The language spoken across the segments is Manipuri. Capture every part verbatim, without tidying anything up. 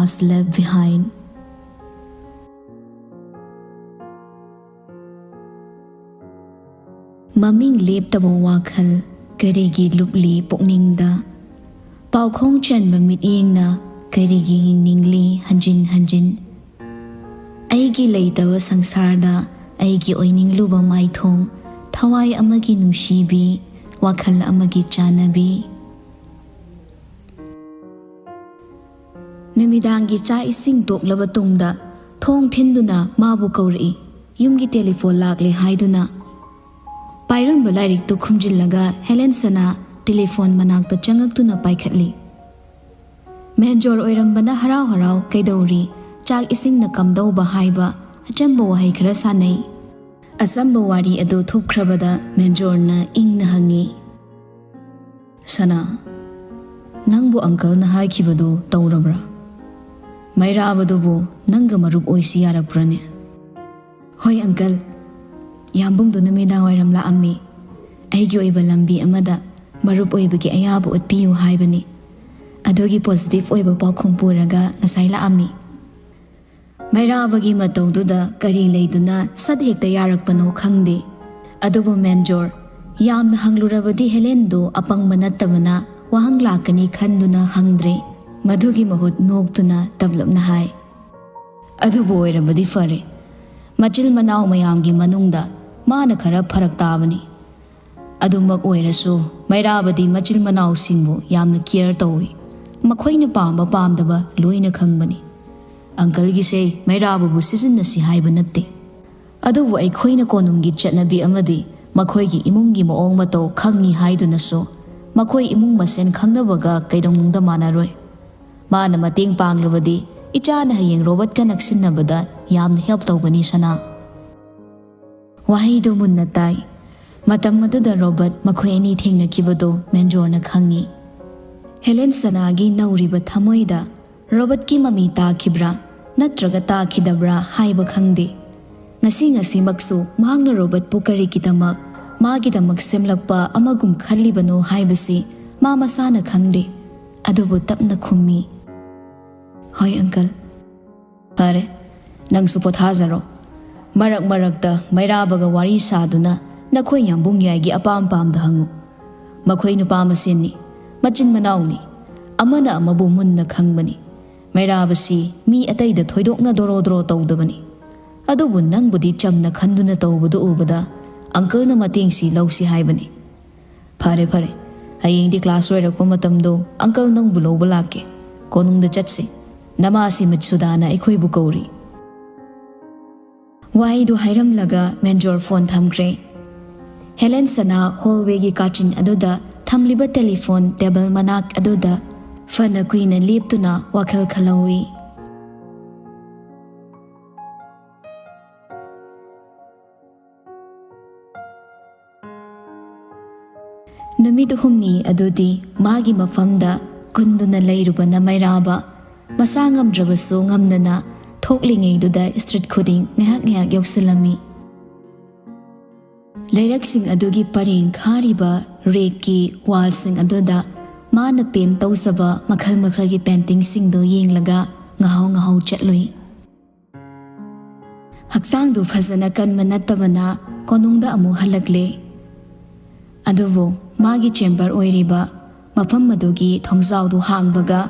Left behind. ꯃꯃꯤꯡ ꯂꯦꯞꯇꯕ ꯋꯥꯈꯜ ꯀꯔꯤꯒꯤ ꯂꯨꯞꯂꯤ ꯄꯨꯛꯅꯤꯡꯗ? ꯄꯥꯎꯈꯣꯡ ꯆꯟꯕ ꯃꯤꯠꯌꯦꯡꯅ ꯀꯔꯤꯒꯤ ꯌꯦꯡꯅꯤꯡꯂꯤ ꯍꯟꯖꯤꯟ ꯍꯟꯖꯤꯟ? ꯑꯩꯒꯤ ꯂꯩꯇꯕ ꯁꯪꯁꯥꯔꯗ ꯑꯩꯒꯤ ꯑꯣꯏꯅꯤꯡꯂꯨꯕ ꯃꯥꯏꯊꯣꯡ, ꯊꯋꯥꯏ ꯑꯃꯒꯤ ꯅꯨꯡꯁꯤꯕꯤ, ꯋꯥꯈꯜ ꯑꯃꯒꯤ ꯆꯥꯟꯅꯕꯤ꯫ ꯅꯨꯃꯤꯗꯥꯡꯒꯤ ꯆꯥꯛ ꯏꯁꯤꯡ ꯇꯣꯛꯂꯕ ꯇꯨꯡꯗ ꯊꯣꯡ ꯊꯤꯟꯗꯨꯅ ꯃꯥꯕꯨ ꯀꯧꯔꯛꯏ꯫ ꯌꯨꯝꯒꯤ ꯇꯦꯂꯤꯐꯣꯟ ꯂꯥꯛꯂꯦ ꯍꯥꯏꯗꯨꯅ ꯄꯥꯏꯔꯝꯕ ꯂꯥꯏꯔꯤꯛꯇꯨ ꯈꯨꯝꯖꯤꯜꯂꯒ ꯍꯦꯂꯦꯟ ꯁꯅꯥ ꯇꯦꯂꯤꯐꯣꯟ ꯃꯅꯥꯛꯇ ꯆꯪꯉꯛꯇꯨꯅ ꯄꯥꯏꯈꯠꯂꯤ꯫ ꯃꯦꯟꯖꯣꯔ ꯑꯣꯏꯔꯝꯕꯅ ꯍꯔꯥꯎ ꯍꯔꯥꯎ "ꯀꯩꯗꯧꯔꯤ? ꯆꯥꯛ ꯏꯁꯤꯡꯅ ꯀꯝꯗꯧꯕ?" ꯍꯥꯏꯕ ꯑꯆꯝꯕ ꯋꯥꯍꯩ ꯈꯔ ꯁꯥꯟꯅꯩ꯫ ꯑꯆꯝꯕ ꯋꯥꯔꯤ ꯑꯗꯨ ꯊꯨꯞꯈ꯭ꯔꯕꯗ ꯃꯦꯟꯖꯣꯔꯅ ꯏꯪꯅ ꯍꯪꯉꯤ, "ꯁꯅꯥ, ꯅꯪꯕꯨ ꯑꯪꯀꯜꯅ ꯍꯥꯏꯈꯤꯕꯗꯨ ꯇꯧꯔꯕ꯭ꯔꯥ? ꯃꯩꯔꯥꯕꯗꯨꯕꯨ ꯅꯪꯒ ꯃꯔꯨꯞ ꯑꯣꯏꯁꯤ ꯌꯥꯔꯛꯄ꯭ꯔꯅꯦ?" "ꯍꯣꯏ ꯑꯪꯀꯜ, ꯌꯥꯝꯕꯨꯡꯗꯨ ꯅꯨꯃꯤꯗꯥꯡ ꯋꯥꯏꯔꯝ ꯂꯥꯛꯑꯝꯃꯤ꯫ ꯑꯩꯒꯤ ꯑꯣꯏꯕ ꯂꯝꯕꯤ ꯑꯃꯗ ꯃꯔꯨꯞ ꯑꯣꯏꯕꯒꯤ ꯑꯌꯥꯕ ꯎꯠꯄꯤꯌꯨ ꯍꯥꯏꯕꯅꯤ꯫ ꯑꯗꯨꯒꯤ ꯄꯣꯖꯤꯇꯤꯚ ꯑꯣꯏꯕ ꯄꯥꯎꯈꯨꯝ ꯄꯨꯔꯒ ꯉꯁꯥꯏ ꯂꯥꯛꯑꯝꯃꯤ꯫ ꯃꯩꯔꯥꯕꯒꯤ ꯃꯇꯧꯗꯨꯗ ꯀꯔꯤ ꯂꯩꯗꯨꯅ ꯁꯠ ꯍꯦꯛꯇ ꯌꯥꯔꯛꯄꯅꯣ ꯈꯪꯗꯦ꯫ ꯑꯗꯨꯕꯨ ꯃꯦꯟꯖꯣꯔ, ꯌꯥꯝꯅ ꯍꯪꯂꯨꯔꯕꯗꯤ ꯍꯦꯂꯦꯟꯗꯨ ꯑꯄꯪꯕ ꯅꯠꯇꯕꯅ ꯋꯥꯍꯪ ꯂꯥꯛꯀꯅꯤ ꯈꯟꯗꯨꯅ ꯍꯪꯗ꯭ꯔꯦ꯫ ꯃꯗꯨꯒꯤ ꯃꯍꯨꯠ ꯅꯣꯛꯇꯨꯅ ꯇꯞꯂꯞꯅ ꯍꯥꯏ, "ꯑꯗꯨꯕꯨ ꯑꯣꯏꯔꯕꯗꯤ ꯐꯔꯦ꯫ ꯃꯆꯤꯜ ꯃꯅꯥꯎ ꯃꯌꯥꯝꯒꯤ ꯃꯅꯨꯡꯗ ꯃꯥꯅ ꯈꯔ ꯐꯔꯛ ꯇꯥꯕꯅꯤ꯫ ꯑꯗꯨꯃꯛ ꯑꯣꯏꯔꯁꯨ ꯃꯩꯔꯥꯕꯗꯤ ꯃꯆꯤꯜ ꯃꯅꯥꯎꯁꯤꯡꯕꯨ ꯌꯥꯝꯅ ꯀꯤꯌꯔ ꯇꯧꯏ꯫ ꯃꯈꯣꯏꯅ ꯄꯥꯝꯕ ꯄꯥꯝꯗꯕ ꯂꯣꯏꯅ ꯈꯪꯕꯅꯤ꯫ ꯑꯪꯀꯜꯒꯤꯁꯦ ꯃꯩꯔꯥꯕꯕꯨ ꯁꯤꯖꯤꯟꯅꯁꯤ ꯍꯥꯏꯕ ꯅꯠꯇꯦ꯫ ꯑꯗꯨꯕꯨ ꯑꯩꯈꯣꯏꯅ ꯀꯣꯅꯨꯡꯒꯤ ꯆꯠꯅꯕꯤ ꯑꯃꯗꯤ ꯃꯈꯣꯏꯒꯤ ꯏꯃꯨꯡꯒꯤ ꯃꯑꯣꯡ ꯃꯇꯧ ꯈꯪꯉꯤ ꯍꯥꯏꯗꯨꯅꯁꯨ ꯃꯈꯣꯏ ꯏꯃꯨꯡ ꯃꯁꯦꯟ ꯈꯪꯅꯕꯒ ꯀꯩꯗꯧꯅꯨꯡꯗ ꯃꯥꯟꯅꯔꯣꯏ꯫ ꯃꯥꯅ ꯃꯇꯦꯡ ꯄꯥꯡꯂꯕꯗꯤ ꯏꯆꯥꯅ ꯍꯌꯦꯡ ꯔꯣꯕꯔꯠꯀ ꯅꯛꯁꯤꯟꯅꯕꯗ ꯌꯥꯝꯅ ꯍꯦꯜꯞ ꯇꯧꯒꯅꯤ, ꯁꯅꯥ꯫" ꯋꯥꯍꯩꯗꯨ ꯃꯨꯟꯅ ꯇꯥꯏ꯫ ꯃꯇꯝ ꯑꯗꯨꯗ ꯔꯣꯕꯔꯠ ꯃꯈꯣꯏ ꯑꯅꯤ ꯊꯦꯡꯅꯈꯤꯕꯗꯨ ꯃꯦꯟꯖꯣꯔꯅ ꯈꯪꯏ꯫ ꯍꯦꯂꯦꯟ ꯁꯅꯥꯒꯤ ꯅꯧꯔꯤꯕ ꯊꯃꯣꯏꯗ ꯔꯣꯕꯔꯠꯀꯤ ꯃꯃꯤ ꯇꯥꯈꯤꯕ꯭ꯔꯥ ꯅꯠꯇ꯭ꯔꯒ ꯇꯥꯈꯤꯗꯕ꯭ꯔꯥ ꯍꯥꯏꯕ ꯈꯪꯗꯦ꯫ ꯉꯁꯤ ꯉꯁꯤꯃꯛꯁꯨ ꯃꯍꯥꯛꯅ ꯔꯣꯕꯔꯠꯄꯨ ꯀꯔꯤꯒꯤꯗꯃꯛ, ꯃꯥꯒꯤꯗꯃꯛ ꯁꯦꯝꯂꯛꯄ ꯑꯃꯒꯨꯝ ꯈꯜꯂꯤꯕꯅꯣ ꯍꯥꯏꯕꯁꯤ ꯃꯥ ꯃꯁꯥꯅ ꯈꯪꯗꯦ꯫ ꯑꯗꯨꯕꯨ ꯇꯞꯅ ꯈꯨꯝꯃꯤ, "ꯍꯣꯏ, uncle꯫ ꯐꯔꯦ, ꯅꯪꯁꯨ ꯄꯣꯊꯥꯖꯔꯣ꯫ ꯃꯔꯛ ꯃꯔꯛꯇ ꯃꯩꯔꯥꯕꯒ ꯋꯥꯔꯤ ꯁꯥꯗꯨꯅ ꯅꯈꯣꯏ ꯌꯥꯝꯕꯨꯡ ꯌꯥꯏꯒꯤ ꯑꯄꯥꯝ ꯄꯥꯝꯗ ꯍꯪꯉꯨ꯫ ꯃꯈꯣꯏ ꯅꯨꯄꯥ ꯃꯁꯦꯟꯅꯤ, ꯃꯆꯤꯟ ꯃꯅꯥꯎꯅꯤ, ꯑꯃꯅ ꯑꯃꯕꯨ ꯃꯨꯟꯅ ꯈꯪꯕꯅꯤ꯫ ꯃꯩꯔꯥꯕꯁꯤ ꯃꯤ ꯑꯇꯩꯗ ꯊꯣꯏꯗꯣꯛꯅ ꯗꯣꯔꯣ ꯗꯣꯔꯣ ꯇꯧꯗꯕꯅꯤ꯫ ꯑꯗꯨꯕꯨ ꯅꯪꯕꯨꯗꯤ ꯆꯝꯅ ꯈꯟꯗꯨꯅ ꯇꯧꯕꯗꯨ ꯎꯕꯗ uncleꯅ ꯃꯇꯦꯡꯁꯤ ꯂꯧꯁꯤ ꯍꯥꯏꯕꯅꯤ꯫ ꯐꯔꯦ, ꯐꯔꯦ, ꯍꯌꯦꯡꯗꯤ class ꯂꯣꯏꯔꯛꯄ ꯃꯇꯝꯗꯣ uncle ꯅꯪꯕꯨ ꯂꯧꯕ ꯂꯥꯛꯀꯦ꯫ ꯀꯣꯅꯨꯡꯗ ꯆꯠꯁꯤ꯫ ꯅꯃꯥꯁꯤ ꯃꯠꯁꯨꯗꯥꯅ ꯑꯩꯈꯣꯏꯕꯨ ꯀꯧꯔꯤ꯫" ꯋꯥꯍꯩꯗꯨ ꯍꯥꯏꯔꯝꯂꯒ ꯃꯦꯟꯖꯣꯔ phone ꯊꯝꯈ꯭ꯔꯦ꯫ ꯍꯦꯂꯦꯟ ꯁꯅꯥ hallwayꯒꯤ ꯀꯥꯆꯤꯟ ꯑꯗꯨꯗ ꯊꯝꯂꯤꯕ telephone table ꯃꯅꯥꯛ ꯑꯗꯨꯗ ꯐꯅ ꯀꯨꯏꯅ ꯂꯦꯞꯇꯨꯅ ꯋꯥꯈꯜ ꯈꯜꯍꯧꯏ꯫ ꯅꯨꯃꯤꯠ ꯍꯨꯝꯅꯤ ꯑꯗꯨꯗꯤ ꯃꯥꯒꯤ ꯃꯐꯝꯗ ꯀꯨꯟꯗꯨꯅ ꯂꯩꯔꯨꯕꯅ ꯃꯩꯔꯥꯕ ꯃꯁꯥ ꯉꯝꯗ꯭ꯔꯕꯁꯨ ꯉꯝꯗꯅ ꯊꯣꯛꯂꯤꯉꯩꯗꯨꯗ street ꯈꯨꯗꯤꯡ ꯉꯥꯏꯍꯥꯛ ꯉꯥꯏꯍꯥꯛ ꯌꯧꯁꯤꯜꯂꯝꯃꯤ꯫ ꯂꯩꯔꯛꯁꯤꯡ ꯑꯗꯨꯒꯤ ꯄꯔꯦꯡ ꯈꯥꯔꯤꯕ rackꯀꯤ wallꯁꯤꯡ ꯑꯗꯨꯗ ꯃꯥꯅ paint ꯇꯧꯖꯕ ꯃꯈꯜ ꯃꯈꯜꯒꯤ paintingꯁꯤꯡꯗꯨ ꯌꯦꯡꯂꯒ ꯉꯍꯥꯎ ꯉꯍꯥꯎ ꯆꯠꯂꯨꯏ꯫ ꯍꯛꯆꯥꯡꯗꯨ ꯐꯖꯅ ꯀꯟꯕ ꯅꯠꯇꯕꯅ ꯀꯣꯅꯨꯡꯗ ꯑꯃꯨꯛ ꯍꯜꯂꯛꯂꯦ꯫ ꯑꯗꯨꯕꯨ ꯃꯥꯒꯤ chamber ꯑꯣꯏꯔꯤꯕ ꯃꯐꯝ ꯑꯗꯨꯒꯤ ꯊꯣꯡꯖꯥꯎꯗꯨ ꯍꯥꯡꯕꯒ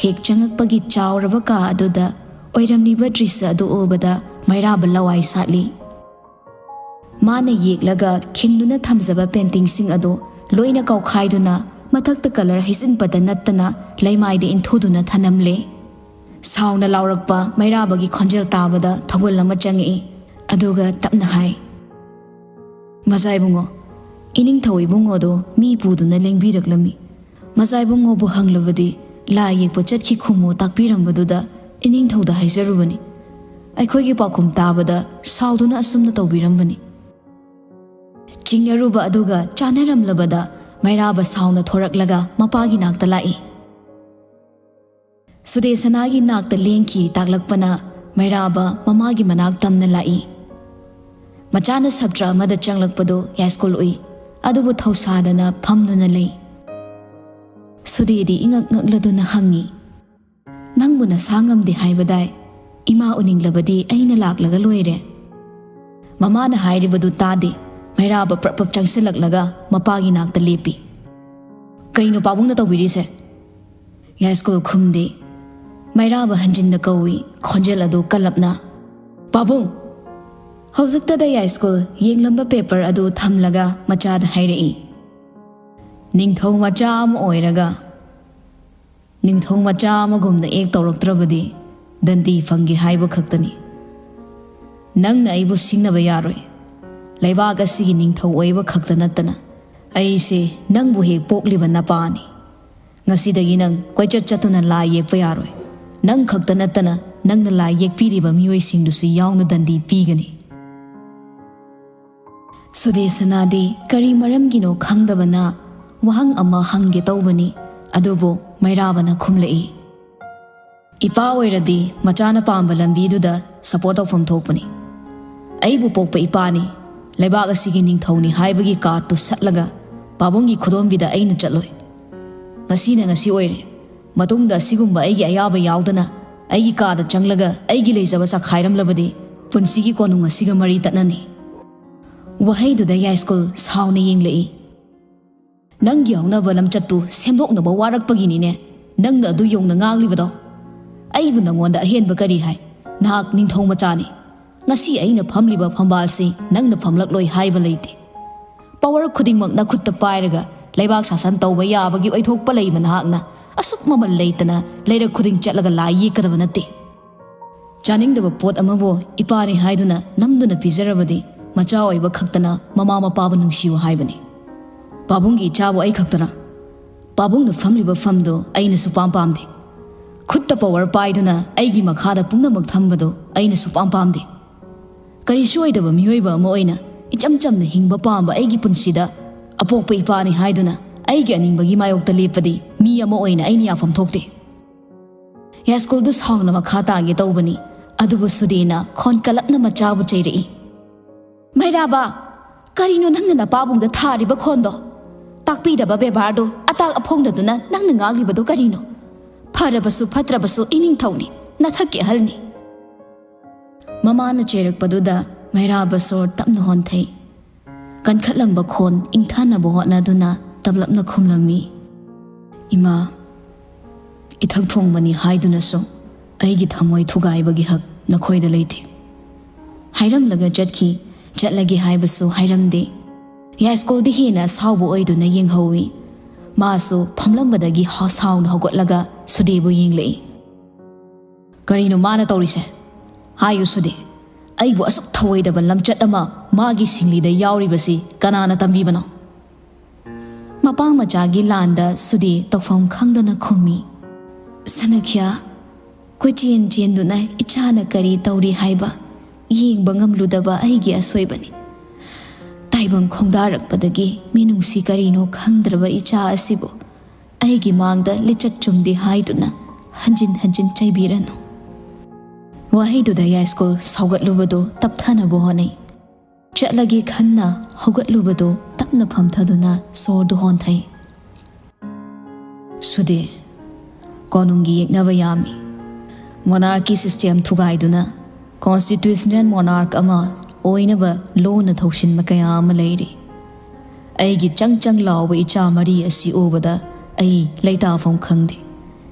ꯍꯦꯛ ꯆꯪꯉꯛꯄꯒꯤ ꯆꯥꯎꯔꯕ ꯀꯥ ꯑꯗꯨꯗ ꯑꯣꯏꯔꯝꯂꯤꯕ ꯗ꯭ꯔꯤꯁ꯭ꯌ ꯑꯗꯨ ꯎꯕꯗ ꯃꯩꯔꯥꯕ ꯂꯋꯥꯏ ꯁꯥꯠꯂꯤ꯫ ꯃꯥꯅ ꯌꯦꯛꯂꯒ ꯈꯤꯟꯗꯨꯅ ꯊꯝꯖꯕ paintingꯁꯤꯡ ꯑꯗꯨ ꯂꯣꯏꯅ ꯀꯥꯎꯈꯥꯏꯗꯨꯅ ꯃꯊꯛꯇ colour ꯍꯩꯖꯤꯟꯕꯗ ꯅꯠꯇꯅ ꯂꯩꯃꯥꯏꯗ ꯏꯟꯊꯨꯗꯨꯅ ꯊꯅꯝꯂꯦ꯫ ꯁꯥꯎꯅ ꯂꯥꯎꯔꯛꯄ ꯃꯩꯔꯥꯕꯒꯤ ꯈꯣꯟꯖꯦꯜ ꯇꯥꯕꯗ ꯊꯧꯒꯜ ꯑꯃ ꯆꯪꯉꯛꯏ꯫ ꯑꯗꯨꯒ ꯇꯞꯅ ꯍꯥꯏ, "ꯃꯖꯥ ꯏꯕꯨꯡꯉꯣ, ꯏꯅꯤꯡꯊꯧ ꯏꯕꯨꯡꯉꯣꯗꯣ ꯃꯤ ꯄꯨꯗꯨꯅ ꯂꯦꯡꯕꯤꯔꯛꯂꯝꯃꯤ꯫ ꯃꯖꯥ ꯏꯕꯨꯡꯉꯣꯕꯨ ꯍꯪꯂꯕꯗꯤ ꯂꯥꯏ ꯌꯦꯛꯄ ꯆꯠꯈꯤ ꯈꯨꯝꯃꯨ ꯇꯥꯛꯄꯤꯔꯝꯕꯗꯨꯗ ꯏꯅꯤꯡꯊꯧꯗ ꯍꯥꯏꯖꯔꯨꯕꯅꯤ꯫ ꯑꯩꯈꯣꯏꯒꯤ ꯄꯥꯎꯈꯨꯝ ꯇꯥꯕꯗ ꯁꯥꯎꯗꯨꯅ ꯑꯁꯨꯝꯅ ꯇꯧꯕꯤꯔꯝꯕꯅꯤ꯫" ꯆꯤꯡꯅꯔꯨꯕ ꯑꯗꯨꯒ ꯆꯥꯟꯅꯔꯝꯂꯕꯗ ꯃꯩꯔꯥꯕ ꯁꯥꯎꯅ ꯊꯣꯔꯛꯂꯒ ꯃꯄꯥꯒꯤ ꯅꯥꯛꯇ ꯂꯥꯛꯏ꯫ ꯁꯨꯗꯦꯁꯅꯥꯒꯤ ꯅꯥꯛꯇ ꯂꯦꯡꯈꯤ ꯇꯥꯛꯂꯛꯄꯅ ꯃꯩꯔꯥꯕ ꯃꯃꯥꯒꯤ ꯃꯅꯥꯛ ꯇꯝꯅ ꯂꯥꯛꯏ꯫ ꯃꯆꯥꯅ ꯁꯞꯇ꯭ꯔ ꯑꯃꯗ ꯆꯪꯂꯛꯄꯗꯨ ꯌꯥꯏꯁ꯭ꯀꯨꯜ ꯎꯏ, ꯑꯗꯨꯕꯨ ꯊꯧꯁꯥꯗꯅ ꯐꯝꯗꯨꯅ ꯂꯩ꯫ ꯁꯨꯗꯦꯗꯤ ꯏꯉꯛ ꯉꯛꯂꯗꯨꯅ ꯍꯪꯉꯤ, "ꯅꯪꯕꯨ ꯅꯁꯥ ꯉꯝꯗꯦ ꯍꯥꯏꯕꯗꯥꯏ? ꯏꯃꯥ ꯎꯅꯤꯡꯂꯕꯗꯤ ꯑꯩꯅ ꯂꯥꯛꯂꯒ ꯂꯣꯏꯔꯦ꯫" ꯃꯃꯥꯅ ꯍꯥꯏꯔꯤꯕꯗꯨ ꯇꯥꯗꯦ꯫ ꯃꯩꯔꯥꯕ ꯄ꯭ꯔꯞ ꯄ꯭ꯔꯞ ꯆꯪꯁꯤꯜꯂꯛꯂꯒ ꯃꯄꯥꯒꯤ ꯅꯥꯛꯇ ꯂꯦꯞꯄꯤ꯫ "ꯀꯩꯅꯣ ꯄꯥꯕꯨꯡꯅ ꯇꯧꯕꯤꯔꯤꯁꯦ?" ꯌꯥꯏꯁ꯭ꯀꯨꯜ ꯈꯨꯝꯗꯦ꯫ ꯃꯩꯔꯥꯕ ꯍꯟꯖꯤꯟꯅ ꯀꯧꯏ, ꯈꯣꯟꯖꯦꯜ ꯑꯗꯨ ꯀꯜꯂꯞꯅ꯫ "ꯄꯥꯕꯨꯡ!" ꯍꯧꯖꯤꯛꯇꯗ ꯌꯥꯏꯁ꯭ꯀꯨꯜ ꯌꯦꯡꯂꯝꯕ ꯄꯦꯄꯔ ꯑꯗꯨ ꯊꯝꯂꯒ ꯃꯆꯥꯗ ꯍꯥꯏꯔꯛꯏ, "ꯅꯤꯡꯊꯧ ꯃꯆꯥ ꯑꯃ ꯑꯣꯏꯔꯒ ꯅꯤꯡꯊꯧ ꯃꯆꯥ ꯑꯃꯒꯨꯝꯅ ꯑꯦꯛ ꯇꯧꯔꯛꯇ꯭ꯔꯕꯗꯤ ꯗꯟꯗꯤ ꯐꯪꯒꯦ ꯍꯥꯏꯕ ꯈꯛꯇꯅꯤ꯫ ꯅꯪꯅ ꯑꯩꯕꯨ ꯁꯤꯡꯅꯕ ꯌꯥꯔꯣꯏ꯫ ꯂꯩꯕꯥꯛ ꯑꯁꯤꯒꯤ ꯅꯤꯡꯊꯧ ꯑꯣꯏꯕ ꯈꯛꯇ ꯅꯠꯇꯅ ꯑꯩꯁꯦ ꯅꯪꯕꯨ ꯍꯦꯛ ꯄꯣꯛꯂꯤꯕ ꯅꯄꯥꯅꯤ꯫ ꯉꯁꯤꯗꯒꯤ ꯅꯪ ꯀꯣꯏꯆꯠ ꯆꯠꯇꯨꯅ ꯂꯥꯏ ꯌꯦꯛꯄ ꯌꯥꯔꯣꯏ꯫ ꯅꯪ ꯈꯛꯇ ꯅꯠꯇꯅ ꯅꯪꯅ ꯂꯥꯏ ꯌꯦꯛꯄꯤꯔꯤꯕ ꯃꯤꯑꯣꯏꯁꯤꯡꯗꯨꯁꯨ ꯌꯥꯎꯅ ꯗꯟꯗꯤ ꯄꯤꯒꯅꯤ꯫" ꯁꯨꯗꯦꯁꯅꯥꯗꯤ ꯀꯔꯤ ꯃꯔꯝꯒꯤꯅꯣ ꯈꯪꯗꯕꯅ ꯋꯥꯍꯪ ꯑꯃ ꯍꯪꯒꯦ ꯇꯧꯕꯅꯤ, ꯑꯗꯨꯕꯨ ꯃꯩꯔꯥꯕꯅ ꯈꯨꯝꯂꯛꯏ, "ꯏꯄꯥ ꯑꯣꯏꯔꯗꯤ ꯃꯆꯥꯅ ꯄꯥꯝꯕ ꯂꯝꯕꯤꯗꯨꯗ ꯁꯄꯣꯔꯠ ꯇꯧꯐꯝ ꯊꯣꯛꯄꯅꯤ꯫ ꯑꯩꯕꯨ ꯄꯣꯛꯄ ꯏꯄꯥꯅꯤ, ꯂꯩꯕꯥꯛ ꯑꯁꯤꯒꯤ ꯅꯤꯡꯊꯧꯅꯤ ꯍꯥꯏꯕꯒꯤ ꯀꯥꯔꯠꯇꯨ ꯁꯠꯂꯒ ꯄꯥꯕꯨꯡꯒꯤ ꯈꯨꯗꯣꯝꯕꯤꯗ ꯑꯩꯅ ꯆꯠꯂꯣꯏ꯫ ꯉꯁꯤꯅ ꯉꯁꯤ ꯑꯣꯏꯔꯦ꯫ ꯃꯇꯨꯡꯗ ꯑꯁꯤꯒꯨꯝꯕ ꯑꯩꯒꯤ ꯑꯌꯥꯕ ꯌꯥꯎꯗꯅ ꯑꯩꯒꯤ ꯀꯥꯗ ꯆꯪꯂꯒ ꯑꯩꯒꯤ ꯂꯩꯖꯕ ꯆꯈꯥꯏꯔꯝꯂꯕꯗꯤ ꯄꯨꯟꯁꯤꯒꯤ ꯀꯣꯅꯨꯡ ꯑꯁꯤꯒ ꯃꯔꯤ ꯇꯠꯅꯅꯤ꯫" ꯋꯥꯍꯩꯗꯨꯗ ꯌꯥꯏꯁ꯭ꯀꯨꯜ ꯁꯥꯎꯅ ꯌꯦꯡꯂꯛꯏ꯫ "ꯅꯪꯒꯤ ꯍꯧꯅꯕ ꯂꯝꯆꯠꯇꯨ ꯁꯦꯝꯗꯣꯛꯅꯕ ꯋꯥꯔꯛꯄꯒꯤꯅꯤꯅꯦ ꯅꯪꯅ ꯑꯗꯨ ꯌꯧꯅ ꯉꯥꯡꯂꯤꯕꯗꯣ꯫ ꯑꯩꯕꯨ ꯅꯉꯣꯟꯗ ꯑꯍꯦꯟꯕ ꯀꯔꯤ ꯍꯥꯏ? ꯅꯍꯥꯛ ꯅꯤꯡꯊꯧ ꯃꯆꯥꯅꯤ꯫ ꯉꯁꯤ ꯑꯩꯅ ꯐꯝꯂꯤꯕ ꯐꯝꯕꯥꯜꯁꯤ ꯅꯪꯅ ꯐꯝꯂꯛꯂꯣꯏ ꯍꯥꯏꯕ ꯂꯩꯇꯦ꯫ ꯄꯋꯥꯔ ꯈꯨꯗꯤꯡꯃꯛ ꯅꯈꯨꯠꯇ ꯄꯥꯏꯔꯒ ꯂꯩꯕꯥꯛ ꯁꯥꯁꯟ ꯇꯧꯕ ꯌꯥꯕꯒꯤ ꯑꯣꯏꯊꯣꯛꯄ ꯂꯩꯕ ꯅꯍꯥꯛꯅ ꯑꯁꯨꯛ ꯃꯃꯜ ꯂꯩꯇꯅ ꯂꯩꯔꯛ ꯈꯨꯗꯤꯡ ꯆꯠꯂꯒ ꯂꯥꯏ ꯌꯦꯛꯀꯗꯕ ꯅꯠꯇꯦ꯫ ꯆꯥꯅꯤꯡꯗꯕ ꯄꯣꯠ ꯑꯃꯕꯨ ꯏꯄꯥꯅꯤ ꯍꯥꯏꯗꯨꯅ ꯅꯝꯗꯨꯅ ꯄꯤꯖꯔꯕꯗꯤ ꯃꯆꯥ ꯑꯣꯏꯕ ꯈꯛꯇꯅ ꯃꯃꯥ ꯃꯄꯥꯕꯨ ꯅꯨꯡꯁꯤꯌꯨ ꯍꯥꯏꯕꯅꯤ꯫ ꯄꯥꯕꯨꯡꯒꯤ ꯏꯆꯥꯕꯨ ꯑꯩ ꯈꯛꯇꯔꯥ? ꯄꯥꯕꯨꯡꯅ ꯐꯝꯂꯤꯕ ꯐꯝꯗꯨ ꯑꯩꯅꯁꯨ ꯄꯥꯝ ꯄꯥꯝꯗꯦ꯫ ꯈꯨꯠꯇ ꯄꯋꯥꯔ ꯄꯥꯏꯗꯨꯅ ꯑꯩꯒꯤ ꯃꯈꯥꯗ ꯄꯨꯝꯅꯃꯛ ꯊꯝꯕꯗꯨ ꯑꯩꯅꯁꯨ ꯄꯥꯝ ꯄꯥꯝꯗꯦ꯫ ꯀꯔꯤꯁꯨ ꯑꯣꯏꯗꯕ ꯃꯤꯑꯣꯏꯕ ꯑꯃ ꯑꯣꯏꯅ ꯏꯆꯝ ꯆꯝꯅ ꯍꯤꯡꯕ ꯄꯥꯝꯕ ꯑꯩꯒꯤ ꯄꯨꯟꯁꯤꯗ ꯑꯄꯣꯛꯄ ꯏꯄꯥꯅꯤ ꯍꯥꯏꯗꯨꯅ ꯑꯩꯒꯤ ꯑꯅꯤꯡꯕꯒꯤ ꯃꯥꯌꯣꯛꯇ ꯂꯦꯞꯄꯗꯤ ꯃꯤ ꯑꯃ ꯑꯣꯏꯅ ꯑꯩꯅ ꯌꯥꯐꯝ ꯊꯣꯛꯇꯦ꯫ ꯌꯥꯏꯁ꯭ꯀꯨꯜꯗꯨ ꯁꯥꯎꯅ ꯃꯈꯥ ꯇꯥꯒꯦ ꯇꯧꯕꯅꯤ, ꯑꯗꯨꯕꯨ ꯁꯨꯗꯦꯅ ꯈꯣꯟ ꯀꯜꯂꯞꯅ ꯃꯆꯥꯕꯨ ꯆꯩꯔꯛꯏ꯫ "ꯃꯩꯔꯥꯕ, ꯀꯔꯤꯅꯣ ꯅꯪꯅ ꯅꯄꯥꯕꯨꯡꯗ ꯊꯥꯔꯤꯕ ꯈꯣꯟꯗꯣ? ꯇꯥꯛꯄꯤꯗꯕ ꯕꯦꯕꯥꯔꯗꯣ ꯑꯇꯥꯛ ꯑꯐꯣꯡꯗꯗꯨꯅ ꯅꯪꯅ ꯉꯥꯡꯂꯤꯕꯗꯣ ꯀꯔꯤꯅꯣ? "ꯐꯔꯕꯁꯨ ꯐꯠꯇ꯭ꯔꯕꯁꯨ ꯏꯅꯤꯡꯊꯧꯅꯤ, ꯅꯊꯛꯀꯤ ꯑꯍꯜꯅꯤ"꯫ ꯃꯃꯥꯅ ꯆꯩꯔꯛꯄꯗꯨꯗ ꯃꯩꯔꯥꯕ ꯁꯣꯔ ꯇꯞꯅ ꯍꯣꯟꯊꯩ꯫ ꯀꯟꯈꯠꯂꯝꯕ ꯈꯣꯟ ꯏꯪꯊꯅꯕ ꯍꯣꯠꯅꯗꯨꯅ ꯇꯞꯂꯞꯅ ꯈꯨꯝꯂꯝꯃꯤ, "ꯏꯃꯥ, ꯏꯊꯛ ꯊꯣꯡꯕꯅꯤ ꯍꯥꯏꯗꯨꯅꯁꯨ ꯑꯩꯒꯤ ꯊꯃꯣꯏ ꯊꯨꯒꯥꯏꯕꯒꯤ ꯍꯛ ꯅꯈꯣꯏꯗ ꯂꯩꯇꯦ"꯫ ꯍꯥꯏꯔꯝꯂꯒ ꯆꯠꯈꯤ꯫ ꯆꯠꯂꯒꯦ ꯍꯥꯏꯕꯁꯨ ꯍꯥꯏꯔꯝꯗꯦ꯫ ꯌꯥꯏꯁ꯭ꯀꯨꯜꯗꯤ ꯍꯦꯟꯅ ꯑꯁꯥꯎꯕ ꯑꯣꯏꯗꯨꯅ ꯌꯦꯡꯍꯧꯏ꯫ ꯃꯥꯁꯨ ꯐꯝꯂꯝꯕꯗꯒꯤ ꯍ-, ꯁꯥꯎꯅ ꯍꯧꯒꯠꯂꯒ ꯁꯨꯗꯦꯕꯨ ꯌꯦꯡꯂꯛꯏ꯫ "ꯀꯔꯤꯅꯣ ꯃꯥꯅ ꯇꯧꯔꯤꯁꯦ? ꯍꯥꯏꯌꯨ ꯁꯨꯗꯦ, ꯑꯩꯕꯨ ꯑꯁꯨꯛ ꯊꯧꯑꯣꯏꯗꯕ ꯂꯝꯆꯠ ꯑꯃ ꯃꯥꯒꯤ ꯁꯤꯡꯂꯤꯗ ꯌꯥꯎꯔꯤꯕꯁꯤ ꯀꯅꯥꯅ ꯇꯝꯕꯤꯕꯅꯣ?" ꯃꯄꯥ ꯃꯆꯥꯒꯤ ꯂꯥꯟꯗ ꯁꯨꯗꯦ ꯇꯧꯐꯝ ꯈꯪꯗꯅ ꯈꯨꯝꯃꯤ, "ꯁꯅꯈ꯭ꯌꯥ, ꯀꯣꯏꯆꯦꯟ ꯆꯦꯟꯗꯨꯅ ꯏꯆꯥꯅ ꯀꯔꯤ ꯇꯧꯔꯤ ꯍꯥꯏꯕ ꯌꯦꯡꯕ ꯉꯝꯂꯨꯗꯕ ꯑꯩꯒꯤ ꯑꯁꯣꯏꯕꯅꯤ꯫ ꯇꯥꯏꯕꯪ ꯈꯣꯡꯗꯥꯔꯛꯄꯗꯒꯤ ꯃꯤꯅꯨꯡꯁꯤ ꯀꯔꯤꯅꯣ ꯈꯪꯗ꯭ꯔꯕ ꯏꯆꯥ ꯑꯁꯤꯕꯨ ꯑꯩꯒꯤ ꯃꯥꯡꯗ ꯂꯤꯆꯠ ꯆꯨꯝꯗꯦ ꯍꯥꯏꯗꯨꯅ ꯍꯟꯖꯤꯟ ꯍꯟꯖꯤꯟ ꯆꯩꯕꯤꯔꯅꯨ"꯫ ꯋꯥꯍꯩꯗꯨꯗ ꯌꯥꯏꯁ꯭ꯀꯨꯜ ꯁꯥꯎꯒꯠꯂꯨꯕꯗꯨ ꯇꯞꯊꯅꯕ ꯍꯣꯠꯅꯩ꯫ ꯆꯠꯂꯒꯦ ꯈꯟꯅ ꯍꯧꯒꯠꯂꯨꯕꯗꯨ ꯇꯞꯅ ꯐꯝꯊꯗꯨꯅ ꯁꯣꯔꯗꯨ ꯍꯣꯟꯊꯩ꯫ "ꯁꯨꯗꯦ, ꯀꯣꯅꯨꯡꯒꯤ ꯌꯦꯛꯅꯕ ꯌꯥꯝꯃꯤ꯫ ꯃꯣꯅꯥꯔꯀꯤ ꯁꯤꯁꯇꯦꯝ ꯊꯨꯒꯥꯏꯗꯨꯅ ꯀꯣꯟꯁꯇꯤꯇ꯭ꯌꯨꯁꯅꯦꯜ ꯃꯣꯅꯥꯔꯛ ꯑꯃ ꯑꯣꯏꯅꯕ ꯂꯣꯟꯅ ꯊꯧꯁꯤꯟꯕ ꯀꯌꯥ ꯑꯃ ꯂꯩꯔꯤ꯫ ꯑꯩꯒꯤ ꯆꯪ ꯆꯪ ꯂꯥꯎꯕ ꯏꯆꯥ ꯃꯔꯤ ꯑꯁꯤ ꯎꯕꯗ ꯑꯩ ꯂꯩꯇꯥꯐꯝ ꯈꯪꯗꯦ꯫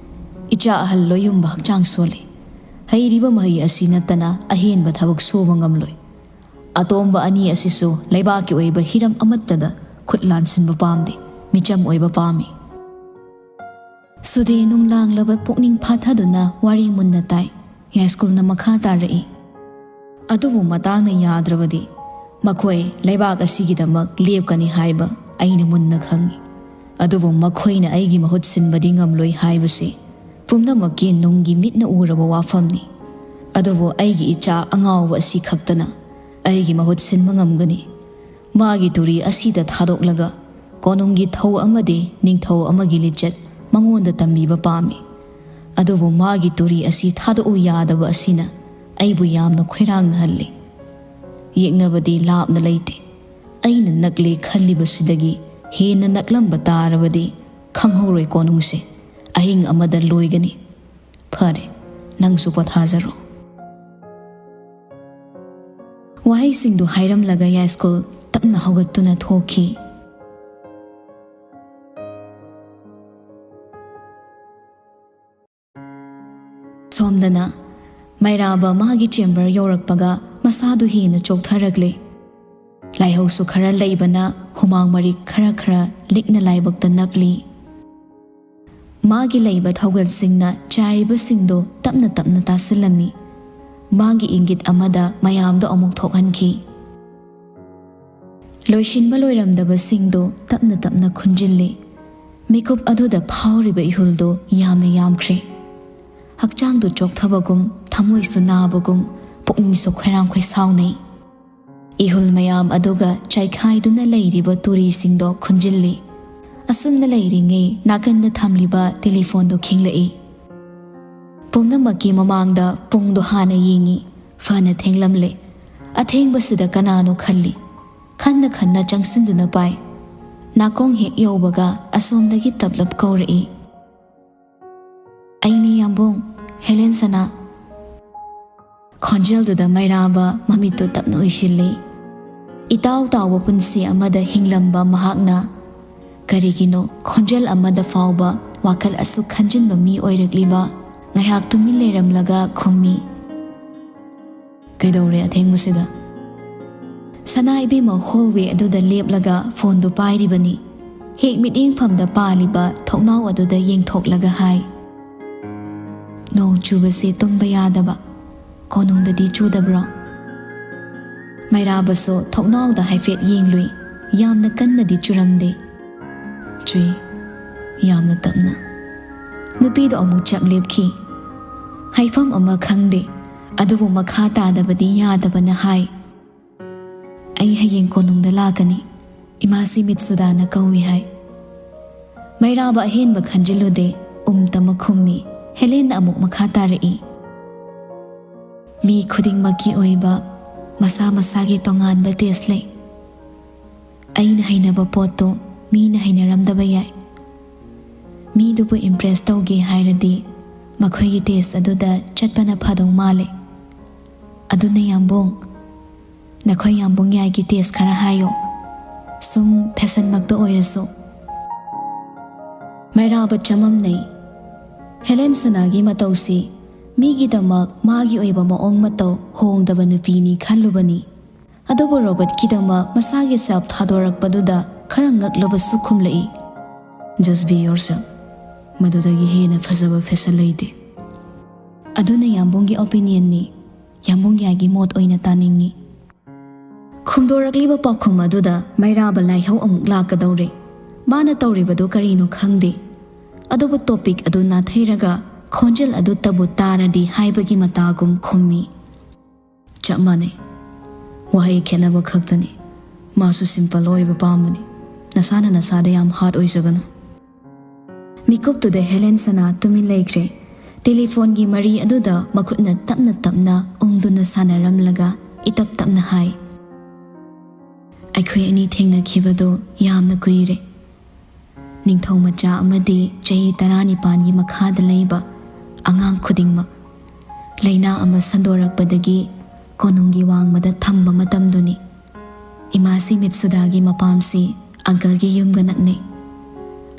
ꯏꯆꯥ ꯑꯍꯜ ꯂꯣꯏꯌꯨꯝꯕ ꯍꯛꯆꯥꯡ ꯁꯣꯜꯂꯤ꯫ ꯍꯩꯔꯤꯕ ꯃꯍꯩ ꯑꯁꯤ ꯅꯠꯇꯅ ꯑꯍꯦꯟꯕ ꯊꯕꯛ ꯁꯨꯕ ꯉꯝꯂꯣꯏ꯫ ꯑꯇꯣꯝꯕ ꯑꯅꯤ ꯑꯁꯤꯁꯨ ꯂꯩꯕꯥꯛꯀꯤ ꯑꯣꯏꯕ ꯍꯤꯔꯝ ꯑꯃꯠꯇꯗ ꯈꯨꯠ ꯂꯥꯟꯁꯤꯟꯕ ꯄꯥꯝꯗꯦ, ꯃꯤꯆꯝ ꯑꯣꯏꯕ ꯄꯥꯝꯃꯤ"꯫ ꯁꯨꯗꯦ ꯅꯨꯡꯂꯥꯡꯂꯕ ꯄꯨꯛꯅꯤꯡ ꯐꯥꯊꯗꯨꯅ ꯋꯥꯔꯤ ꯃꯨꯟꯅ ꯇꯥꯏ꯫ ꯌꯥꯏꯁ꯭ꯀꯨꯜꯅ ꯃꯈꯥ ꯇꯥꯔꯛꯏ, "ꯑꯗꯨꯕꯨ ꯃꯇꯥꯡꯅ ꯌꯥꯗ꯭ꯔꯕꯗꯤ ꯃꯈꯣꯏ ꯂꯩꯕꯥꯛ ꯑꯁꯤꯒꯤꯗꯃꯛ ꯂꯦꯞꯀꯅꯤ ꯍꯥꯏꯕ ꯑꯩꯅ ꯃꯨꯟꯅ ꯈꯪꯏ꯫ ꯑꯗꯨꯕꯨ ꯃꯈꯣꯏꯅ ꯑꯩꯒꯤ ꯃꯍꯨꯠ ꯁꯤꯟꯕꯗꯤ ꯉꯝꯂꯣꯏ ꯍꯥꯏꯕꯁꯤ ꯄꯨꯝꯅꯃꯛꯀꯤ ꯅꯨꯡꯒꯤ ꯃꯤꯠꯅ ꯎꯔꯕ ꯋꯥꯐꯝꯅꯤ꯫ ꯑꯗꯨꯕꯨ ꯑꯩꯒꯤ ꯏꯆꯥ ꯑꯉꯥꯎꯕ ꯑꯁꯤ ꯈꯛꯇꯅ ꯑꯩꯒꯤ ꯃꯍꯨꯠ ꯁꯤꯟꯕ ꯉꯝꯒꯅꯤ꯫ ꯃꯥꯒꯤ ꯇꯨꯔꯤ ꯑꯁꯤꯗ ꯊꯥꯗꯣꯛꯂꯒ ꯀꯣꯅꯨꯡꯒꯤ ꯊꯧ ꯑꯃꯗꯤ ꯅꯤꯡꯊꯧ ꯑꯃꯒꯤ ꯂꯤꯆꯠ ꯃꯉꯣꯟꯗ ꯇꯝꯕꯤꯕ ꯄꯥꯝꯃꯤ꯫ ꯑꯗꯨꯕꯨ ꯃꯥꯒꯤ ꯇꯨꯔꯤ ꯑꯁꯤ ꯊꯥꯗꯣꯛꯎ ꯌꯥꯗꯕ ꯑꯁꯤꯅ ꯑꯩꯕꯨ ꯌꯥꯝꯅ ꯈꯣꯏꯔꯥꯡꯅꯍꯜꯂꯤ꯫ ꯌꯦꯛꯅꯕꯗꯤ ꯂꯥꯞꯅ ꯂꯩꯇꯦ꯫ ꯑꯩꯅ ꯅꯛꯂꯦ ꯈꯜꯂꯤꯕꯁꯤꯗꯒꯤ ꯍꯦꯟꯅ ꯅꯛꯂꯝꯕ ꯇꯥꯔꯕꯗꯤ ꯈꯪꯍꯧꯔꯣꯏ ꯀꯣꯅꯨꯡꯁꯦ꯫ ꯑꯍꯤꯡ ꯑꯃꯗ ꯂꯣꯏꯒꯅꯤ꯫ ꯐꯔꯦ, ꯅꯪꯁꯨ ꯄꯣꯊꯥꯖꯔꯣ꯫" ꯋꯥꯍꯩꯁꯤꯡꯗꯨ ꯍꯥꯏꯔꯝꯂꯒ ꯌꯥꯏꯁ꯭ꯀꯨꯜ ꯇꯞꯅ ꯍꯧꯒꯠꯇꯨꯅ ꯊꯣꯛꯈꯤ꯫ ꯁꯣꯝꯗꯅ ꯃꯩꯔꯥꯕ ꯃꯥꯒꯤ ꯆꯦꯝꯕꯔ ꯌꯧꯔꯛꯄꯒ ꯃꯁꯥꯗꯨ ꯍꯦꯟꯅ ꯆꯣꯛꯊꯔꯛꯂꯦ꯫ ꯂꯥꯏꯍꯧꯁꯨ ꯈꯔ ꯂꯩꯕꯅ ꯍꯨꯃꯥꯡ ꯃꯔꯤꯛ ꯈꯔ ꯈꯔ ꯂꯤꯛꯅ ꯂꯥꯏꯕꯛꯇ ꯅꯞꯂꯤ꯫ ꯃꯥꯒꯤ ꯂꯩꯕ ꯊꯧꯒꯜꯁꯤꯡꯅ ꯆꯥꯏꯔꯤꯕꯁꯤꯡꯗꯨ ꯇꯞꯅ ꯇꯞꯅ ꯇꯥꯁꯤꯜꯂꯝꯃꯤ꯫ ꯃꯥꯒꯤ ꯏꯪꯒꯤꯠ ꯑꯃꯗ ꯃꯌꯥꯝꯗꯨ ꯑꯃꯨꯛ ꯊꯣꯛꯍꯟꯈꯤ꯫ ꯂꯣꯏꯁꯤꯟꯕ ꯂꯣꯏꯔꯝꯗꯕꯁꯤꯡꯗꯨ ꯇꯞꯅ ꯇꯞꯅ ꯈꯨꯟꯖꯤꯜꯂꯤ꯫ ꯃꯤꯀꯨꯞ ꯑꯗꯨꯗ ꯐꯥꯎꯔꯤꯕ ꯏꯍꯨꯜꯗꯨ ꯌꯥꯝꯅ ꯌꯥꯝꯈ꯭ꯔꯦ꯫ ꯍꯛꯆꯥꯡꯗꯨ ꯆꯣꯛꯊꯕꯒꯨꯝ, ꯊꯃꯣꯏꯁꯨ ꯅꯥꯕꯒꯨꯝ, ꯄꯨꯛꯅꯤꯡꯁꯨ ꯈꯣꯏꯔꯥꯡ ꯈꯣꯏꯁꯥꯎꯅꯩ꯫ ꯏꯍꯨꯜ ꯃꯌꯥꯝ ꯑꯗꯨꯒ ꯆꯥꯏꯈꯥꯏꯗꯨꯅ ꯂꯩꯔꯤꯕ ꯇꯨꯔꯤꯁꯤꯡꯗꯣ ꯈꯨꯟꯖꯤꯜꯂꯤ꯫ ꯑꯁꯨꯝꯅ ꯂꯩꯔꯤꯉꯩ ꯅꯥꯀꯟꯗ ꯊꯝꯂꯤꯕ ꯇꯦꯂꯤꯐꯣꯟꯗꯨ ꯈꯤꯡꯂꯛꯏ꯫ ꯄꯨꯝꯅꯃꯛꯀꯤ ꯃꯃꯥꯡꯗ ꯄꯨꯡꯗꯨ ꯍꯥꯟꯅ ꯌꯦꯡꯉꯤ꯫ ꯐꯅ ꯊꯦꯡꯂꯝꯂꯦ꯫ ꯑꯊꯦꯡꯕꯁꯤꯗ ꯀꯅꯥꯅꯣ ꯈꯜꯂꯤ꯫ ꯈꯟꯅ ꯈꯟꯅ ꯆꯪꯁꯤꯟꯗꯨꯅ ꯄꯥꯏ꯫ ꯅꯥꯀꯣꯡ ꯍꯦꯛ ꯌꯧꯕꯒ ꯑꯁꯣꯝꯗꯒꯤ ꯇꯞꯂꯞ ꯀꯧꯔꯛꯏ, "ꯑꯩꯅꯤ ꯌꯥꯝꯕꯨꯡ, ꯍꯦꯂꯦꯟ ꯁꯅꯥ꯫" ꯈꯣꯟꯖꯦꯜꯗꯨꯗ ꯃꯩꯔꯥꯕ ꯃꯃꯤꯠꯇꯨ ꯇꯞꯅ ꯎꯏꯁꯤꯜꯂꯤ꯫ ꯏꯇꯥꯎ ꯇꯥꯎꯕ ꯄꯨꯟꯁꯤ ꯑꯃꯗ ꯍꯤꯡꯂꯝꯕ ꯃꯍꯥꯛꯅ ꯀꯔꯤꯒꯤꯅꯣ ꯈꯣꯟꯖꯦꯜ ꯑꯃꯗ ꯐꯥꯎꯕ ꯋꯥꯈꯜ ꯑꯁꯨꯛ ꯈꯟꯖꯤꯟꯕ ꯃꯤ ꯑꯣꯏꯔꯛꯂꯤꯕ? ꯉꯥꯏꯍꯥꯛ ꯇꯨꯃꯤꯟ ꯂꯩꯔꯝꯂꯒ ꯈꯨꯝꯃꯤ, "ꯀꯩꯗꯧꯔꯦ ꯑꯊꯦꯡꯕꯁꯤꯗ?" ꯁꯅꯥ ꯏꯕꯦꯝꯃ ꯍꯣꯜꯋꯦ ꯑꯗꯨꯗ ꯂꯦꯞꯂꯒ ꯐꯣꯟꯗꯨ ꯄꯥꯏꯔꯤꯕꯅꯤ꯫ ꯍꯦꯛ ꯃꯤꯠꯌꯦꯡꯐꯝꯗ ꯄꯥꯜꯂꯤꯕ ꯊꯣꯡꯅꯥꯎ ꯑꯗꯨꯗ ꯌꯦꯡꯊꯣꯛꯂꯒ ꯍꯥꯏ, "ꯅꯣꯡ ꯆꯨꯕꯁꯦ ꯇꯨꯝꯕ ꯌꯥꯗꯕ꯫ ꯀꯣꯅꯨꯡꯗꯗꯤ ꯆꯨꯗꯕ꯭ꯔꯣ?" ꯃꯩꯔꯥꯕꯁꯨ ꯊꯣꯡꯅꯥꯎꯗ ꯍꯥꯏꯐꯦꯠ ꯌꯦꯡꯂꯨꯏ꯫ ꯌꯥꯝꯅ ꯀꯟꯅꯗꯤ ꯆꯨꯔꯝꯗꯦ꯫ ꯆꯨꯏ, ꯌꯥꯝꯅ ꯇꯞꯅ꯫ ꯅꯨꯄꯤꯗꯣ ꯑꯃꯨꯛ ꯆꯞ ꯂꯦꯞꯈꯤ꯫ ꯍꯥꯏꯐꯝ ꯑꯃ ꯈꯪꯗꯦ, ꯑꯗꯨꯕꯨ ꯃꯈꯥ ꯇꯥꯗꯕꯗꯤ ꯌꯥꯗꯕꯅ ꯍꯥꯏ, "ꯑꯩ ꯍꯌꯦꯡ ꯀꯣꯅꯨꯡꯗ ꯂꯥꯛꯀꯅꯤ꯫ ꯏꯃꯥꯁꯤ ꯃꯤꯠꯁꯨꯗꯥꯅ ꯀꯧꯏ ꯍꯥꯏ꯫" ꯃꯩꯔꯥꯕ ꯑꯍꯦꯟꯕ ꯈꯟꯖꯤꯜꯂꯨꯗꯦ, ꯎꯝ ꯇꯃꯛ ꯈꯨꯝꯃꯤ꯫ ꯍꯦꯂꯦꯟꯅ ꯑꯃꯨꯛ ꯃꯈꯥ ꯇꯥꯔꯛꯏ, "ꯃꯤ ꯈꯨꯗꯤꯡꯃꯛꯀꯤ ꯑꯣꯏꯕ ꯃꯁꯥ ꯃꯁꯥꯒꯤ ꯇꯣꯉꯥꯟꯕ ꯇꯦꯁ ꯂꯩ꯫ ꯑꯩꯅ ꯍꯩꯅꯕ ꯄꯣꯠꯇꯣ ꯃꯤꯅ ꯍꯩꯅꯔꯝꯗꯕ ꯌꯥꯏ꯫ ꯃꯤꯗꯨꯕꯨ ꯏꯝꯄ꯭ꯔꯦꯁ ꯇꯧꯒꯦ ꯍꯥꯏꯔꯗꯤ ꯃꯈꯣꯏꯒꯤ ꯇꯦꯁ ꯑꯗꯨꯗ ꯆꯠꯄꯅ ꯐꯗꯧ ꯃꯥꯜꯂꯦ꯫ ꯑꯗꯨꯅ ꯌꯥꯝꯕꯨꯡ, ꯅꯈꯣꯏ ꯌꯥꯝꯕꯨꯡ ꯌꯥꯏꯒꯤ ꯇꯦꯁ ꯈꯔ ꯍꯥꯏꯌꯣ꯫ ꯁꯨꯝ ꯐꯦꯁꯟꯃꯛꯇ ꯑꯣꯏꯔꯁꯨ꯫ ꯃꯩꯔꯥꯕ ꯆꯃꯝꯅꯩ꯫ ꯍꯦꯂꯦꯟ ꯁꯅꯥꯒꯤ ꯃꯇꯧꯁꯤ ꯃꯤꯒꯤꯗꯃꯛ ꯃꯥꯒꯤ ꯑꯣꯏꯕ ꯃꯑꯣꯡ ꯃꯇꯧ ꯍꯣꯡꯗꯕ ꯅꯨꯄꯤꯅꯤ ꯈꯜꯂꯨꯕꯅꯤ꯫ ꯑꯗꯨꯕꯨ ꯔꯣꯕꯔꯠꯀꯤꯗꯃꯛ ꯃꯁꯥꯒꯤ ꯁꯦꯜꯐ ꯊꯥꯗꯣꯔꯛꯄꯗꯨꯗ ꯈꯔ ꯉꯛꯂꯕꯁꯨ ꯈꯨꯝꯂꯛꯏ, "Just be yourself꯫ ꯃꯗꯨꯗꯒꯤ ꯍꯦꯟꯅ ꯐꯖꯕ ꯐꯦꯁꯟ ꯂꯩꯇꯦ꯫" ꯑꯗꯨꯅ ꯌꯥꯝꯕꯨꯡꯒꯤ ꯑꯣꯄꯤꯅꯤꯌꯟꯅꯤ꯫ ꯌꯥꯝꯕꯨꯡ ꯌꯥꯏꯒꯤ ꯃꯣꯠ ꯑꯣꯏꯅ ꯇꯥꯅꯤꯡꯉꯤ꯫ ꯈꯨꯝꯗꯣꯔꯛꯂꯤꯕ ꯄꯥꯎꯈꯨꯝ ꯑꯗꯨꯗ ꯃꯩꯔꯥꯕ ꯂꯥꯏꯍꯧ ꯑꯃꯨꯛ ꯂꯥꯛꯀꯗꯧꯔꯦ꯫ ꯃꯥꯅ ꯇꯧꯔꯤꯕꯗꯨ ꯀꯔꯤꯅꯣ ꯈꯪꯗꯦ꯫ ꯑꯗꯨꯕꯨ ꯇꯣꯄꯤꯛ ꯑꯗꯨ ꯅꯥꯊꯩꯔꯒ ꯈꯣꯟꯖꯦꯜ ꯑꯗꯨꯇꯕꯨ ꯇꯥꯔꯗꯤ ꯍꯥꯏꯕꯒꯤ ꯃꯇꯥꯒꯨꯝ ꯈꯨꯝꯃꯤ꯫ "ꯆꯞ ꯃꯥꯟꯅꯩ꯫ ꯋꯥꯍꯩ ꯈꯦꯠꯅꯕ ꯈꯛꯇꯅꯤ꯫ ꯃꯥꯁꯨ ꯁꯤꯝꯄꯜ ꯑꯣꯏꯕ ꯄꯥꯝꯕꯅꯤ꯫ ꯅꯁꯥꯅ ꯅꯁꯥꯗ ꯌꯥꯝ ꯍꯥꯔꯗ ꯑꯣꯏꯖꯒꯅꯨ꯫" ꯃꯤꯀꯨꯞꯇꯨꯗ ꯍꯦꯂꯦꯟ ꯁꯅꯥ ꯇꯨꯃꯤꯟ ꯂꯩꯈ꯭ꯔꯦ꯫ ꯇꯦꯂꯤꯐꯣꯟꯒꯤ ꯃꯔꯤ ꯑꯗꯨꯗ ꯃꯈꯨꯠꯅ ꯇꯞꯅ ꯇꯞꯅ ꯎꯪꯗꯨꯅ ꯁꯥꯟꯅꯔꯝꯂꯒ ꯏꯇꯞ ꯇꯞꯅ ꯍꯥꯏ, "ꯑꯩꯈꯣꯏ ꯑꯅꯤ ꯊꯦꯡꯅꯈꯤꯕꯗꯣ ꯌꯥꯝꯅ ꯀꯨꯏꯔꯦ꯫ ꯅꯤꯡꯊꯧ ꯃꯆꯥ ꯑꯃꯗꯤ ꯆꯍꯤ ꯇꯔꯥꯅꯤꯄꯥꯟꯒꯤ ꯃꯈꯥꯗ ꯂꯩꯕ ꯑꯉꯥꯡ ꯈꯨꯗꯤꯡꯃꯛ ꯂꯥꯏꯅꯥ ꯑꯃ ꯁꯟꯗꯣꯔꯛꯄꯗꯒꯤ ꯀꯣꯅꯨꯡꯒꯤ ꯋꯥꯡꯃꯗ ꯊꯝꯕ ꯃꯇꯝꯗꯨꯅꯤ꯫ ꯏꯃꯥꯁꯤ ꯃꯤꯠꯁꯨꯗꯥꯒꯤ ꯃꯄꯥꯝꯁꯤ ꯑꯪꯀꯜꯒꯤ ꯌꯨꯝꯒ ꯅꯛꯅꯩ꯫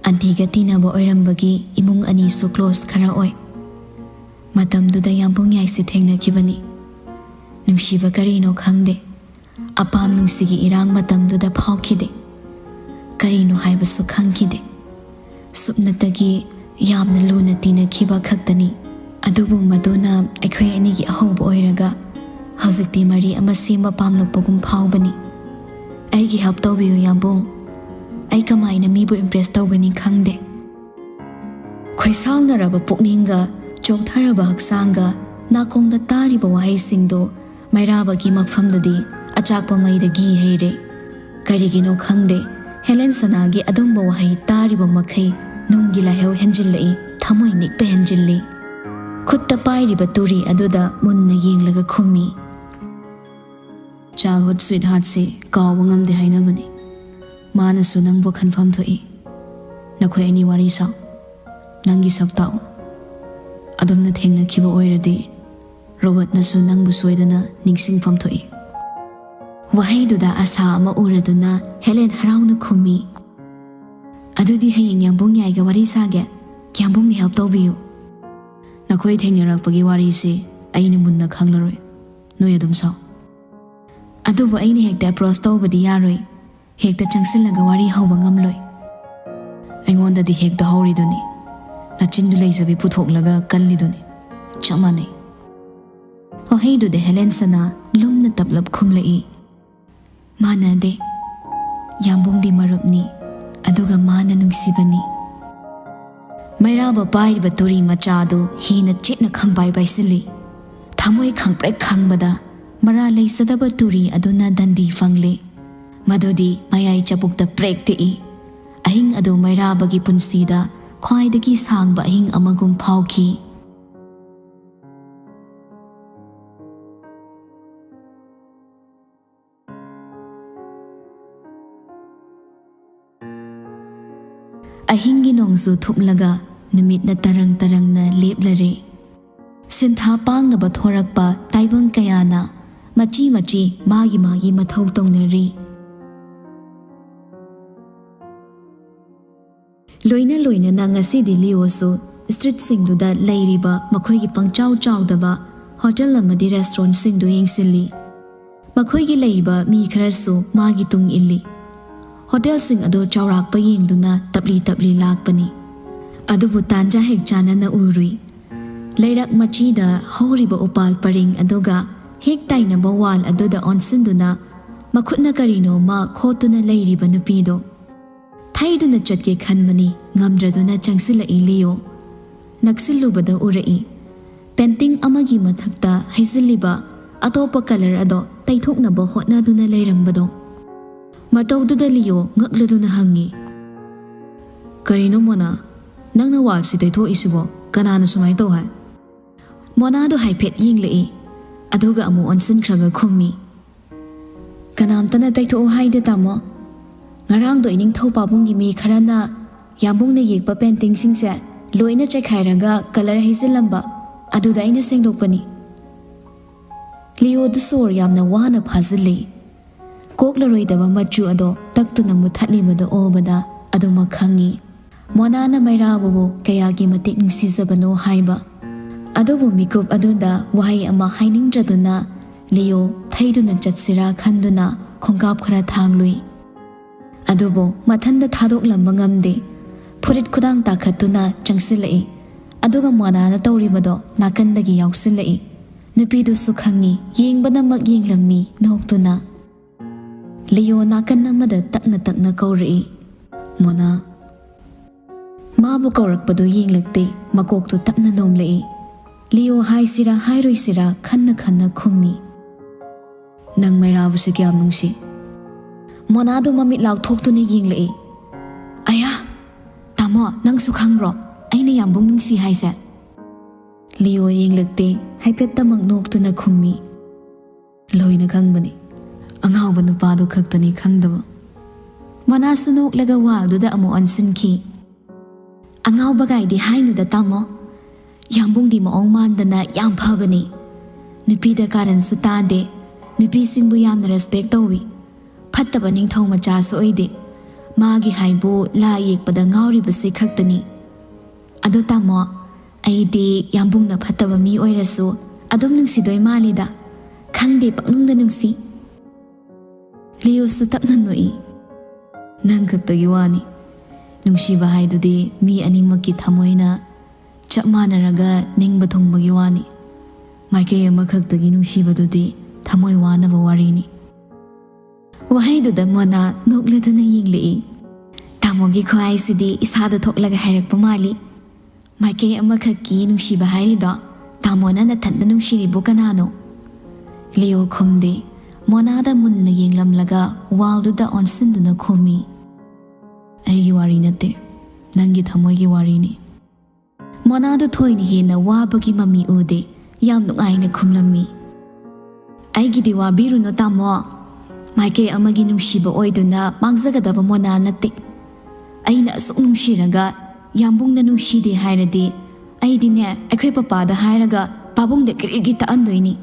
ꯑꯟꯇꯤꯒ ꯇꯤꯟꯅꯕ ꯑꯣꯏꯔꯝꯕꯒꯤ ꯏꯃꯨꯡ ꯑꯅꯤꯁꯨ ꯀ꯭ꯂꯣꯁ ꯈꯔ ꯑꯣꯏ꯫ ꯃꯇꯝꯗꯨꯗ ꯌꯥꯝꯕꯨꯡ ꯌꯥꯏꯁꯤ ꯊꯦꯡꯅꯈꯤꯕꯅꯤ꯫ ꯅꯨꯡꯁꯤꯕ ꯀꯔꯤꯅꯣ ꯈꯪꯗꯦ꯫ ꯑꯄꯥꯝ ꯅꯨꯡꯁꯤꯒꯤ ꯏꯔꯥꯡ ꯃꯇꯝꯗꯨꯗ ꯐꯥꯎꯈꯤꯗꯦ꯫ ꯀꯔꯤꯅꯣ ꯍꯥꯏꯕꯁꯨ ꯈꯪꯈꯤꯗꯦ꯫ ꯁꯨꯞꯅꯇꯒꯤ ꯌꯥꯝꯅ ꯂꯨꯅ ꯇꯤꯟꯅꯈꯤꯕ ꯈꯛꯇꯅꯤ꯫ ꯑꯗꯨꯕꯨ ꯃꯗꯨꯅ ꯑꯩꯈꯣꯏ ꯑꯅꯤꯒꯤ ꯑꯍꯧꯕ ꯑꯣꯏꯔꯒ ꯍꯧꯖꯤꯛꯇꯤ ꯃꯔꯤ ꯑꯃ ꯁꯦꯝꯕ ꯄꯥꯝꯂꯛꯄꯒꯨꯝ ꯐꯥꯎꯕꯅꯤ꯫ ꯑꯩꯒꯤ ꯍꯦꯜꯞ ꯇꯧꯕꯤꯌꯨ ꯌꯥꯝꯕꯨꯡ꯫ ꯑꯩ ꯀꯃꯥꯏꯅ ꯃꯤꯕꯨ ꯏꯝꯄ꯭ꯔꯦꯁ ꯇꯧꯒꯅꯤ ꯈꯪꯗꯦ꯫" ꯈꯣꯏꯁꯥꯎꯅꯔꯕ ꯄꯨꯛꯅꯤꯡꯒ ꯆꯣꯛꯊꯔꯕ ꯍꯛꯆꯥꯡꯒ ꯅꯥꯀꯣꯡꯗ ꯇꯥꯔꯤꯕ ꯋꯥꯍꯩꯁꯤꯡꯗꯨ ꯃꯩꯔꯥꯕꯒꯤ ꯃꯐꯝꯗꯗꯤ ꯑꯆꯥꯛꯄ ꯃꯩꯗ ꯘꯤ ꯍꯩꯔꯦ꯫ ꯀꯔꯤꯒꯤꯅꯣ ꯈꯪꯗꯦ, ꯍꯦꯂꯦꯟ ꯁꯅꯥꯒꯤ ꯑꯗꯨꯝꯕ ꯋꯥꯍꯩ ꯇꯥꯔꯤꯕ ꯃꯈꯩ ꯅꯨꯡꯒꯤ ꯂꯥꯏꯍꯧ ꯍꯦꯟꯖꯤꯜꯂꯛꯏ, ꯊꯃꯣꯏ ꯅꯤꯛꯄ ꯍꯦꯟꯖꯤꯜꯂꯤ꯫ ꯈꯨꯠꯇ ꯄꯥꯏꯔꯤꯕ ꯇꯨꯔꯤ ꯑꯗꯨꯗ ꯃꯨꯟꯅ ꯌꯦꯡꯂꯒ ꯈꯨꯝꯃꯤ꯫ "ꯆꯥꯏꯜꯍꯨꯗ ꯁ꯭ꯋꯤꯠꯍꯥꯔꯠꯁꯤ ꯀꯥꯎꯕ ꯉꯝꯗꯦ ꯍꯥꯏꯅꯕꯅꯤ꯫ ꯃꯥꯅꯁꯨ ꯅꯪꯕꯨ ꯈꯟꯐꯝ ꯊꯣꯛꯏ꯫ ꯅꯈꯣꯏ ꯑꯅꯤ ꯋꯥꯔꯤ ꯁꯥꯎ꯫ ꯅꯪꯒꯤ ꯁꯛꯇꯥꯛ ꯑꯗꯣꯝꯅ ꯊꯦꯡꯅꯈꯤꯕ ꯑꯣꯏꯔꯗꯤ, ꯔꯣꯕꯔꯠꯅꯁꯨ ꯅꯪꯕꯨ ꯁꯣꯏꯗꯅ ꯅꯤꯡꯁꯤꯡꯐꯝ ꯊꯣꯛꯏ꯫ ꯋꯥꯍꯩꯗꯨꯗ ꯑꯁꯥ ꯑꯃ ꯎꯔꯗꯨꯅ ꯍꯦꯂꯦꯟ ꯍꯔꯥꯎꯅ ꯈꯨꯝꯃꯤ, "ꯑꯗꯨꯗꯤ ꯍꯌꯦꯡ ꯌꯥꯝꯕꯨꯡ ꯌꯥꯏꯒ ꯋꯥꯔꯤ ꯁꯥꯒꯦ꯫ ꯌꯥꯝꯕꯨꯡꯅ help ꯇꯧꯕꯤꯌꯨ꯫ ꯅꯈꯣꯏ ꯊꯦꯡꯅꯔꯛꯄꯒꯤ ꯋꯥꯔꯤꯁꯤ ꯑꯩꯅ ꯃꯨꯟꯅ ꯈꯪꯂꯔꯣꯏ꯫ ꯅꯣꯏ ꯑꯗꯨꯝ ꯁꯥꯎ꯫ ꯑꯗꯨꯕꯨ ꯑꯩꯅ ꯍꯦꯛꯇ approach ꯇꯧꯕꯗꯤ ꯌꯥꯔꯣꯏ꯫ ꯍꯦꯛꯇ ꯆꯪꯁꯤꯜꯂꯒ ꯋꯥꯔꯤ ꯍꯧꯕ ꯉꯝꯂꯣꯏ꯫ ꯑꯩꯉꯣꯟꯗꯗꯤ ꯍꯦꯛꯇ ꯍꯧꯔꯤꯗꯨꯅꯤ꯫ ꯅꯆꯤꯟꯗꯨ ꯂꯩꯖꯕꯤ ꯄꯨꯊꯣꯛꯂꯒ ꯀꯜꯂꯤꯗꯨꯅꯤ꯫ ꯆꯞ ꯃꯥꯟꯅꯩ꯫" ꯋꯥꯍꯩꯗꯨꯗ ꯍꯦꯂꯦꯟ ꯁꯅꯥ ꯂꯨꯝꯅ ꯇꯞꯂꯞ ꯈꯨꯝꯂꯛꯏ, "ꯃꯥꯟꯅꯗꯦ꯫ ꯌꯥꯝꯕꯨꯡꯗꯤ ꯃꯔꯨꯞꯅꯤ, ꯑꯗꯨꯒ ꯃꯥꯅ ꯅꯨꯡꯁꯤꯕꯅꯤ꯫" ꯃꯩꯔꯥꯕ ꯄꯥꯏꯔꯤꯕ ꯇꯨꯔꯤ ꯃꯆꯥꯗꯨ ꯍꯤꯅ ꯆꯦꯠꯅ ꯈꯪꯄꯥꯏ ꯄꯥꯏꯁꯤꯜꯂꯤ꯫ ꯊꯃꯣꯏ ꯈꯪꯄ꯭ꯔꯦꯛ ꯈꯪꯕꯗ ꯃꯔꯥ ꯂꯩꯖꯗꯕ ꯇꯨꯔꯤ ꯑꯗꯨꯅ ꯗꯟꯗꯤ ꯐꯪꯂꯦ꯫ ꯃꯗꯨꯗꯤ ꯃꯌꯥꯏ ꯆꯕꯨꯛꯇ ꯄ꯭ꯔꯦꯛ ꯇꯦꯛꯏ꯫ ꯑꯍꯤꯡ ꯑꯗꯨ ꯃꯩꯔꯥꯕꯒꯤ ꯄꯨꯟꯁꯤꯗ ꯈ꯭ꯋꯥꯏꯗꯒꯤ ꯁꯥꯡꯕ ꯑꯍꯤꯡ ꯑꯃꯒꯨꯝ ꯐꯥꯎꯈꯤ꯫ ꯑꯍꯤꯡꯒꯤ ꯅꯣꯡꯖꯨ ꯊꯨꯞꯂꯒ ꯅꯨꯃꯤꯠꯅ ꯇꯔꯪ ꯇꯔꯪꯅ ꯂꯦꯞꯂꯔꯦ꯫ ꯁꯤꯟꯊꯥ ꯄꯥꯡꯅꯕ ꯊꯣꯔꯛꯄ ꯇꯥꯏꯕꯪ ꯀꯌꯥꯅ ꯃꯆꯤ ꯃꯆꯤ ꯃꯥꯒꯤ ꯃꯥꯒꯤ ꯃꯊꯧ ꯇꯧꯅꯔꯤ꯫ ꯂꯣꯏꯅ ꯂꯣꯏꯅꯅ ꯉꯁꯤꯗꯤ ꯂꯤꯑꯣꯁꯨ streetꯁꯤꯡꯗꯨꯗ ꯂꯩꯔꯤꯕ ꯃꯈꯣꯏꯒꯤ ꯄꯪꯆꯥꯎ ꯆꯥꯎꯗꯕ hotel ꯑꯃꯗꯤ restaurantꯁꯤꯡꯗꯨ ꯌꯦꯡꯁꯤꯜꯂꯤ꯫ ꯃꯈꯣꯏꯒꯤ ꯂꯩꯔꯤꯕ ꯃꯤ ꯈꯔꯁꯨ ꯃꯥꯒꯤ ꯇꯨꯡ ꯏꯜꯂꯤ꯫ Hotelꯁꯤꯡ ꯑꯗꯨ ꯆꯥꯎꯔꯥꯛꯄ ꯌꯦꯡꯗꯨꯅ ꯇꯞꯂꯤ ꯇꯞꯂꯤ ꯂꯥꯛꯄꯅꯤ꯫ ꯑꯗꯨꯕꯨ ꯇꯥꯟꯖꯥ ꯍꯦꯛ ꯆꯥꯅꯅ ꯎꯔꯨꯏ꯫ ꯂꯩꯔꯛ ꯃꯆꯤꯗ ꯍꯧꯔꯤꯕ ꯎꯄꯥꯜ ꯄꯔꯤꯡ ꯑꯗꯨꯒ ꯍꯦꯛ ꯇꯥꯏꯅꯕ wall ꯑꯗꯨꯗ ꯑꯣꯟꯁꯤꯟꯗꯨꯅ ꯃꯈꯨꯠꯅ ꯀꯔꯤꯅꯣꯃ ꯈꯣꯠꯇꯨꯅ ꯂꯩꯔꯤꯕ ꯅꯨꯄꯤꯗꯣ꯫ ꯊꯩꯗꯨꯅ ꯆꯠꯀꯦ ꯈꯟꯕꯅꯤ, ꯉꯝꯗ꯭ꯔꯗꯨꯅ ꯆꯪꯁꯤꯜꯂꯛꯏ ꯂꯤꯑꯣ꯫ ꯅꯛꯁꯤꯜꯂꯨꯕꯗ ꯎꯔꯛꯏ, painting ꯑꯃꯒꯤ ꯃꯊꯛꯇ ꯍꯩꯖꯤꯜꯂꯤꯕ ꯑꯇꯣꯞꯄ colour ꯑꯗꯣ ꯇꯩꯊꯣꯛꯅꯕ ꯍꯣꯠꯅꯗꯨꯅ ꯂꯩꯔꯝꯕꯗꯣ꯫ ꯃꯇꯧꯗꯨꯗ ꯂꯤꯑꯣ ꯉꯛꯂꯗꯨꯅ ꯍꯪꯉꯤ, "ꯀꯔꯤꯅꯣ ꯃꯣꯅꯥ, ꯅꯪꯅ wallꯁꯤ ꯇꯩꯊꯣꯛꯏꯁꯤꯕꯣ? ꯀꯅꯥꯅ ꯁꯨꯃꯥꯏꯅ ꯇꯧ ꯍꯥꯏ?" ꯃꯣꯅꯥꯗꯣ ꯍꯥꯏꯐꯦꯠ ꯌꯦꯡꯂꯛꯏ, ꯑꯗꯨꯒ ꯑꯃꯨꯛ ꯑꯣꯟꯁꯤꯟꯈ꯭ꯔꯒ ꯈꯨꯝꯃꯤ, "ꯀꯅꯥꯝꯇꯅ ꯇꯩꯊꯣꯛꯑꯣ ꯍꯥꯏꯗꯦ, ꯇꯥꯃꯣ꯫ ꯉꯔꯥꯡꯗꯣ ꯏꯅꯤꯡꯊꯧ ꯄꯥꯕꯨꯡꯒꯤ ꯃꯤ ꯈꯔꯅ ꯌꯥꯝꯕꯨꯡꯅ ꯌꯦꯛꯄ paintingꯁꯤꯡꯁꯦ ꯂꯣꯏꯅ ꯆꯥꯏꯈꯥꯏꯔꯒ ꯀꯂꯔ ꯍꯩꯖꯤꯜꯂꯝꯕ, ꯑꯗꯨꯗ ꯑꯩꯅ ꯁꯦꯡꯗꯣꯛꯄꯅꯤ꯫ ꯂꯤꯑꯣꯗꯨ ꯁꯣꯔ ꯌꯥꯝꯅ ꯋꯥꯅ ꯐꯥꯖꯤꯜꯂꯤ꯫ ꯀꯣꯛꯂꯔꯣꯏꯗꯕ ꯃꯆꯨ ꯑꯗꯣ ꯇꯛꯇꯨꯅ ꯃꯨꯊꯠꯂꯤꯕꯗꯨ ꯎꯕꯗ ꯑꯗꯨꯃꯛ ꯈꯪꯉꯤ꯫ ꯃꯣꯅꯥꯅ ꯃꯩꯔꯥꯕꯨꯕꯨ ꯀꯌꯥꯒꯤ ꯃꯇꯤꯛ ꯅꯨꯡꯁꯤꯖꯕꯅꯣ ꯍꯥꯏꯕ꯫ ꯑꯗꯨꯕꯨ ꯃꯤꯀꯨꯞ ꯑꯗꯨꯗ ꯋꯥꯍꯩ ꯑꯃ ꯍꯥꯏꯅꯤꯡꯗ꯭ꯔꯗꯨꯅ ꯂꯤꯑꯣ ꯊꯩꯗꯨꯅ ꯆꯠꯁꯤꯔꯥ ꯈꯟꯗꯨꯅ ꯈꯣꯡꯀꯥꯞ ꯈꯔ ꯊꯥꯡꯂꯨꯏ꯫ ꯑꯗꯨꯕꯨ ꯃꯊꯟꯗ ꯊꯥꯗꯣꯛꯂꯝꯕ ꯉꯝꯗꯦ꯫ ꯐꯨꯔꯤꯠ ꯈꯨꯗꯥꯡ ꯇꯥꯈꯠꯇꯨꯅ ꯆꯪꯁꯤꯜꯂꯛꯏ꯫ ꯑꯗꯨꯒ ꯃꯣꯅꯥꯅ ꯇꯧꯔꯤꯕꯗꯣ ꯅꯥꯀꯟꯗꯒꯤ ꯌꯥꯎꯁꯤꯜꯂꯛꯏ꯫ ꯅꯨꯄꯤꯗꯨꯁꯨ ꯈꯪꯉꯤ, ꯌꯦꯡꯕꯅꯃꯛ ꯌꯦꯡꯂꯝꯃꯤ ꯅꯣꯛꯇꯨꯅ꯫ ꯂꯤꯑꯣ ꯅꯥꯀꯟ ꯑꯃꯗ ꯇꯛꯅ ꯇꯛꯅ ꯀꯧꯔꯛꯏ, "ꯃꯣꯅꯥ!" ꯃꯥꯕꯨ ꯀꯧꯔꯛꯄꯗꯨ ꯌꯦꯡꯂꯛꯇꯦ, ꯃꯀꯣꯛꯇꯨ ꯇꯞꯅ ꯅꯣꯝꯂꯛꯏ꯫ ꯂꯤꯑꯣ ꯍꯥꯏꯁꯤꯔꯥ ꯍꯥꯏꯔꯣꯏꯁꯤꯔꯥ ꯈꯟꯅ ꯈꯟꯅ ꯈꯨꯝꯃꯤ, "ꯅꯪ ꯃꯩꯔꯥꯕꯨꯁꯦ ꯀꯌꯥꯝ ꯅꯨꯡꯁꯤ?" ꯃꯣꯅꯥꯗꯨ ꯃꯃꯤꯠ ꯂꯥꯎꯊꯣꯛꯇꯨꯅ ꯌꯦꯡꯂꯛꯏ꯫ "ꯑꯌꯥ! ꯇꯥꯃꯣ, ꯅꯪꯁꯨ ꯈꯪꯕ꯭ꯔꯣ? ꯑꯩꯅ ꯌꯥꯝꯕꯨꯡ ꯅꯨꯡꯁꯤ ꯍꯥꯏꯁꯦ?" ꯂꯤꯑꯣ ꯌꯦꯡꯂꯛꯇꯦ, ꯍꯥꯏꯐꯦꯠꯇꯃꯛ ꯅꯣꯛꯇꯨꯅ ꯈꯨꯝꯃꯤ, "ꯂꯣꯏꯅ ꯈꯪꯕꯅꯤ꯫ ꯑꯉꯥꯎꯕ ꯅꯨꯄꯥꯗꯨ ꯈꯛꯇꯅꯤ ꯈꯪꯗꯕ꯫" ꯃꯣꯅꯥꯁꯨ ꯅꯣꯛꯂꯒ ꯋꯥꯜꯗꯨꯗ ꯑꯃꯨꯛ ꯑꯣꯟꯁꯤꯟꯈꯤ꯫ "ꯑꯉꯥꯎꯕꯒꯥꯏꯗꯤ ꯍꯥꯏꯅꯨꯗ ꯇꯥꯃꯣ꯫ ꯌꯥꯝꯕꯨꯡꯗꯤ ꯃꯑꯣꯡ ꯃꯥꯟꯗꯅ ꯌꯥꯝ ꯐꯕꯅꯤ꯫ ꯅꯨꯄꯤꯗ ꯀꯥꯔꯟꯁꯨ ꯇꯥꯗꯦ꯫ ꯅꯨꯄꯤꯁꯤꯡꯕꯨ ꯌꯥꯝꯅ ꯔꯦꯁꯄꯦꯛ ꯇꯧꯏ꯫ ꯐꯠꯇꯕ ꯅꯤꯡꯊꯧ ꯃꯆꯥꯁꯨ ꯑꯣꯏꯗꯦ꯫ ꯃꯥꯒꯤ ꯍꯥꯏꯕꯨ ꯂꯥꯏ ꯌꯦꯛꯄꯗ ꯉꯥꯎꯔꯤꯕꯁꯦ ꯈꯛꯇꯅꯤ꯫ ꯑꯗꯣ ꯇꯥꯃꯣ, ꯑꯩꯗꯤ ꯌꯥꯝꯕꯨꯡꯅ ꯐꯠꯇꯕ ꯃꯤ ꯑꯣꯏꯔꯁꯨ ꯑꯗꯨꯝ ꯅꯨꯡꯁꯤꯗꯣꯏ ꯃꯥꯜꯂꯤꯗ꯫ ꯈꯪꯗꯦ, ꯄꯪꯅꯨꯡꯗ ꯅꯨꯡꯁꯤ꯫" ꯂꯤꯌꯨꯁꯨ ꯇꯞꯅ ꯅꯣꯛꯏ꯫ "ꯅꯪ ꯈꯛꯇꯒꯤ ꯋꯥꯅꯤ꯫ ꯅꯨꯡꯁꯤꯕ ꯍꯥꯏꯗꯨꯗꯤ ꯃꯤ ꯑꯅꯤꯃꯛꯀꯤ ꯊꯃꯣꯏꯅ ꯆꯞ ꯃꯥꯟꯅꯔꯒ ꯅꯤꯡꯕ ꯊꯨꯡꯕꯒꯤ ꯋꯥꯅꯤ꯫ ꯃꯥꯏꯀꯩ ꯑꯃꯈꯛꯇꯒꯤ ꯅꯨꯡꯁꯤꯕꯗꯨꯗꯤ ꯊꯃꯣꯏ ꯋꯥꯅꯕ ꯋꯥꯔꯤꯅꯤ꯫" ꯋꯥꯍꯩꯗꯨꯗ ꯃꯣꯅꯥ ꯅꯣꯛꯂꯗꯨꯅ ꯌꯦꯡꯂꯛꯏ꯫ ꯇꯥꯃꯣꯒꯤ ꯈꯨꯍꯥꯏꯁꯤꯗꯤ ꯏꯁꯥꯗ ꯊꯣꯛꯂꯒ ꯍꯥꯏꯔꯛꯄ ꯃꯥꯜꯂꯤ꯫ "ꯃꯥꯏꯀꯩ ꯑꯃꯈꯛꯀꯤ ꯅꯨꯡꯁꯤꯕ ꯍꯥꯏꯔꯤꯗꯣ ꯇꯥꯃꯣꯅ ꯅꯊꯟꯗ ꯅꯨꯡꯁꯤꯔꯤꯕꯨ ꯀꯅꯥꯅꯣ?" ꯂꯤꯌꯣ ꯈꯨꯝꯗꯦ꯫ ꯃꯣꯅꯥꯗ ꯃꯨꯟꯅ ꯌꯦꯡꯂꯝꯂꯒ ꯋꯥꯜꯗꯨꯗ ꯑꯣꯟꯁꯤꯟꯗꯨꯅ ꯈꯨꯝꯃꯤ, "ꯑꯩꯒꯤ ꯋꯥꯔꯤ ꯅꯠꯇꯦ, ꯅꯪꯒꯤ ꯊꯃꯣꯏꯒꯤ ꯋꯥꯔꯤꯅꯤ꯫" ꯃꯣꯅꯥꯗꯨ ꯊꯣꯏꯅ ꯍꯦꯟꯅ ꯋꯥꯕꯒꯤ ꯃꯃꯤ ꯎꯗꯦ꯫ ꯌꯥꯝ ꯅꯨꯡꯉꯥꯏꯅ ꯈꯨꯝꯂꯝꯃꯤ꯫ "ꯑꯩꯒꯤꯗꯤ ꯋꯥꯕꯤꯔꯨꯅꯨ ꯇꯥꯃꯣ꯫ ꯃꯥꯏꯀꯩ ꯑꯃꯒꯤ ꯅꯨꯡꯁꯤꯕ ꯑꯣꯏꯗꯨꯅ ꯃꯥꯡꯖꯒꯗꯕ ꯃꯣꯅꯥ ꯅꯠꯇꯦ꯫ ꯑꯩꯅ ꯑꯁꯨꯛ ꯅꯨꯡꯁꯤꯔꯒ "ꯌꯥꯝꯕꯨꯡꯅ ꯅꯨꯡꯁꯤꯗꯦ ꯍꯥꯏꯔꯗꯤ ꯑꯩꯗꯤꯅꯦ ꯑꯩꯈꯣꯏ ꯄꯄꯥꯗ ꯍꯥꯏꯔꯒ ꯄꯥꯕꯨꯡꯗ ꯀꯔꯤꯒꯤ ꯇꯛꯍꯟꯗꯣꯏꯅꯤ꯫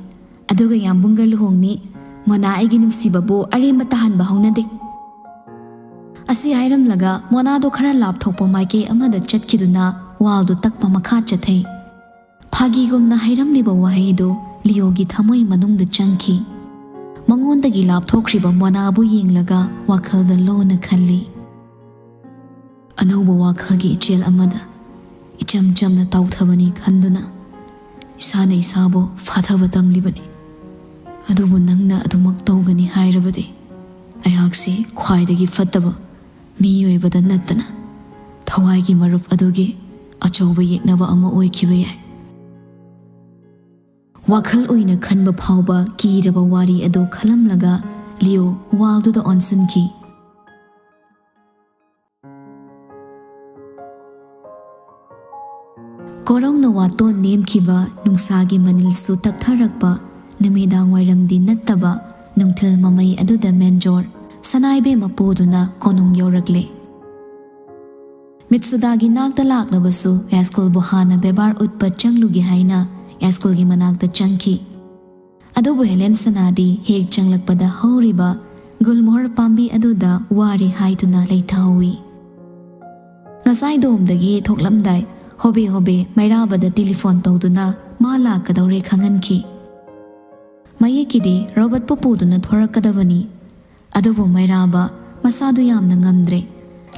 ꯑꯗꯨꯒ ꯌꯥꯝꯕꯨꯡꯒ ꯂꯨꯍꯣꯡꯅꯤ꯫ ꯃꯣꯅꯥ ꯑꯩꯒꯤ ꯅꯨꯡꯁꯤꯕꯕꯨ ꯑꯔꯦꯝꯕ ꯇꯥꯍꯟꯕ ꯍꯧꯅꯗꯦ"꯫ ꯑꯁꯤ ꯍꯥꯏꯔꯝꯂꯒ ꯃꯣꯅꯥꯗꯣ ꯈꯔ ꯂꯥꯞꯊꯣꯛꯄ ꯃꯥꯏꯀꯩ ꯑꯃꯗ ꯆꯠꯈꯤꯗꯨꯅ ꯋꯥꯜꯗꯨ ꯇꯛꯄ ꯃꯈꯥ ꯆꯠꯊꯩ꯫ ꯐꯥꯒꯤꯒꯨꯝꯅ ꯍꯥꯏꯔꯝꯂꯤꯕ ꯋꯥꯍꯩꯗꯨ ꯂꯤꯑꯣꯒꯤ ꯊꯃꯣꯏ ꯃꯅꯨꯡꯗ ꯆꯪꯈꯤ꯫ ꯃꯉꯣꯟꯗꯒꯤ ꯂꯥꯞꯊꯣꯛꯈ꯭ꯔꯤꯕ ꯃꯣꯅꯥꯕꯨ ꯌꯦꯡꯂꯒ ꯋꯥꯈꯜꯗ ꯂꯣꯟꯅ ꯈꯜꯂꯤ, "ꯑꯅꯧꯕ ꯋꯥꯈꯜꯒꯤ ꯏꯆꯦꯜ ꯑꯃꯗ ꯏꯆꯝ ꯆꯝꯅ ꯇꯥꯎꯊꯕꯅꯤ ꯈꯟꯗꯨꯅ ꯏꯁꯥꯅ ꯏꯁꯥꯕꯨ ꯐꯥꯊꯕ ꯇꯝꯂꯤꯕꯅꯤ꯫ ꯑꯗꯨꯕꯨ ꯅꯪꯅ ꯑꯗꯨꯃꯛ ꯇꯧꯒꯅꯤ ꯍꯥꯏꯔꯕꯗꯤ ꯑꯩꯍꯥꯛꯁꯤ ꯈ꯭ꯋꯥꯏꯗꯒꯤ ꯐꯠꯇꯕ ꯃꯤꯑꯣꯏꯕꯗ ꯅꯠꯇꯅ ꯊꯋꯥꯏꯒꯤ ꯃꯔꯨꯞ ꯑꯗꯨꯒꯤ ꯑꯆꯧꯕ ꯌꯦꯛꯅꯕ ꯑꯃ ꯑꯣꯏꯈꯤꯕ ꯌꯥꯏ"꯫ ꯋꯥꯈꯜ ꯑꯣꯏꯅ ꯈꯟꯕ ꯐꯥꯎꯕ ꯀꯤꯔꯕ ꯋꯥꯔꯤ ꯑꯗꯨ ꯈꯜꯂꯝꯂꯒ ꯂꯤꯑꯣ ꯋꯥꯜꯗꯨꯗ ꯑꯣꯟꯁꯤꯟꯈꯤ꯫ ꯀꯣꯔꯧꯅ ꯋꯥꯇꯣꯟ ꯅꯦꯝꯈꯤꯕ, ꯅꯨꯡꯁꯥꯒꯤ ꯃꯅꯤꯜꯁꯨ ꯇꯞꯊꯔꯛꯄ, ꯅꯨꯃꯤꯗꯥꯡ ꯋꯥꯏꯔꯝꯗꯤ ꯅꯠꯇꯕ, ꯅꯨꯡꯊꯤꯜ ꯃꯃꯩ ꯑꯗꯨꯗ ꯃꯦꯟꯖꯣꯔ ꯁꯅꯥꯏꯕꯦꯝꯃ ꯄꯨꯗꯨꯅ ꯀꯣꯅꯨꯡ ꯌꯧꯔꯛꯂꯦ꯫ ꯃꯤꯠꯁꯨꯗꯥꯒꯤ ꯅꯥꯛꯇ ꯂꯥꯛꯂꯕꯁꯨ ꯌꯥꯏꯁ꯭ꯀꯨꯜꯕꯨ ꯍꯥꯟꯅ ꯕꯦꯕꯥꯔ ꯎꯠꯄ ꯆꯪꯂꯨꯒꯦ ꯍꯥꯏꯅ ꯌꯥꯏꯁ꯭ꯀꯨꯜꯒꯤ ꯃꯅꯥꯛꯇ ꯆꯪꯈꯤ꯫ ꯑꯗꯨꯕꯨ ꯍꯦꯂꯦꯟ ꯁꯅꯥꯗꯤ ꯍꯦꯛ ꯆꯪꯂꯛꯄꯗ ꯍꯧꯔꯤꯕ ꯒꯨꯜꯃꯣꯍꯔ ꯄꯥꯝꯕꯤ ꯑꯗꯨꯗ ꯋꯥꯔꯦ ꯍꯥꯏꯗꯨꯅ ꯂꯩꯊꯍꯧꯏ꯫ ꯉꯁꯥꯏ ꯗꯣꯝꯗꯒꯤ ꯊꯣꯛꯂꯝꯗꯥꯏ ꯍꯣꯕꯦ ꯍꯣꯕꯦ ꯃꯩꯔꯥꯕꯗ ꯇꯦꯂꯤꯐꯣꯟ ꯇꯧꯗꯨꯅ ꯃꯥ ꯂꯥꯛꯀꯗꯧꯔꯦ ꯈꯪꯍꯟꯈꯤ꯫ ꯃꯌꯦꯛꯀꯤꯗꯤ ꯔꯣꯕꯔꯠꯄꯨ ꯄꯨꯗꯨꯅ ꯊꯣꯔꯛꯀꯗꯕꯅꯤ꯫ ꯑꯗꯨꯕꯨ ꯃꯩꯔꯥꯕ ꯃꯁꯥꯗꯨ ꯌꯥꯝꯅ ꯉꯝꯗ꯭ꯔꯦ꯫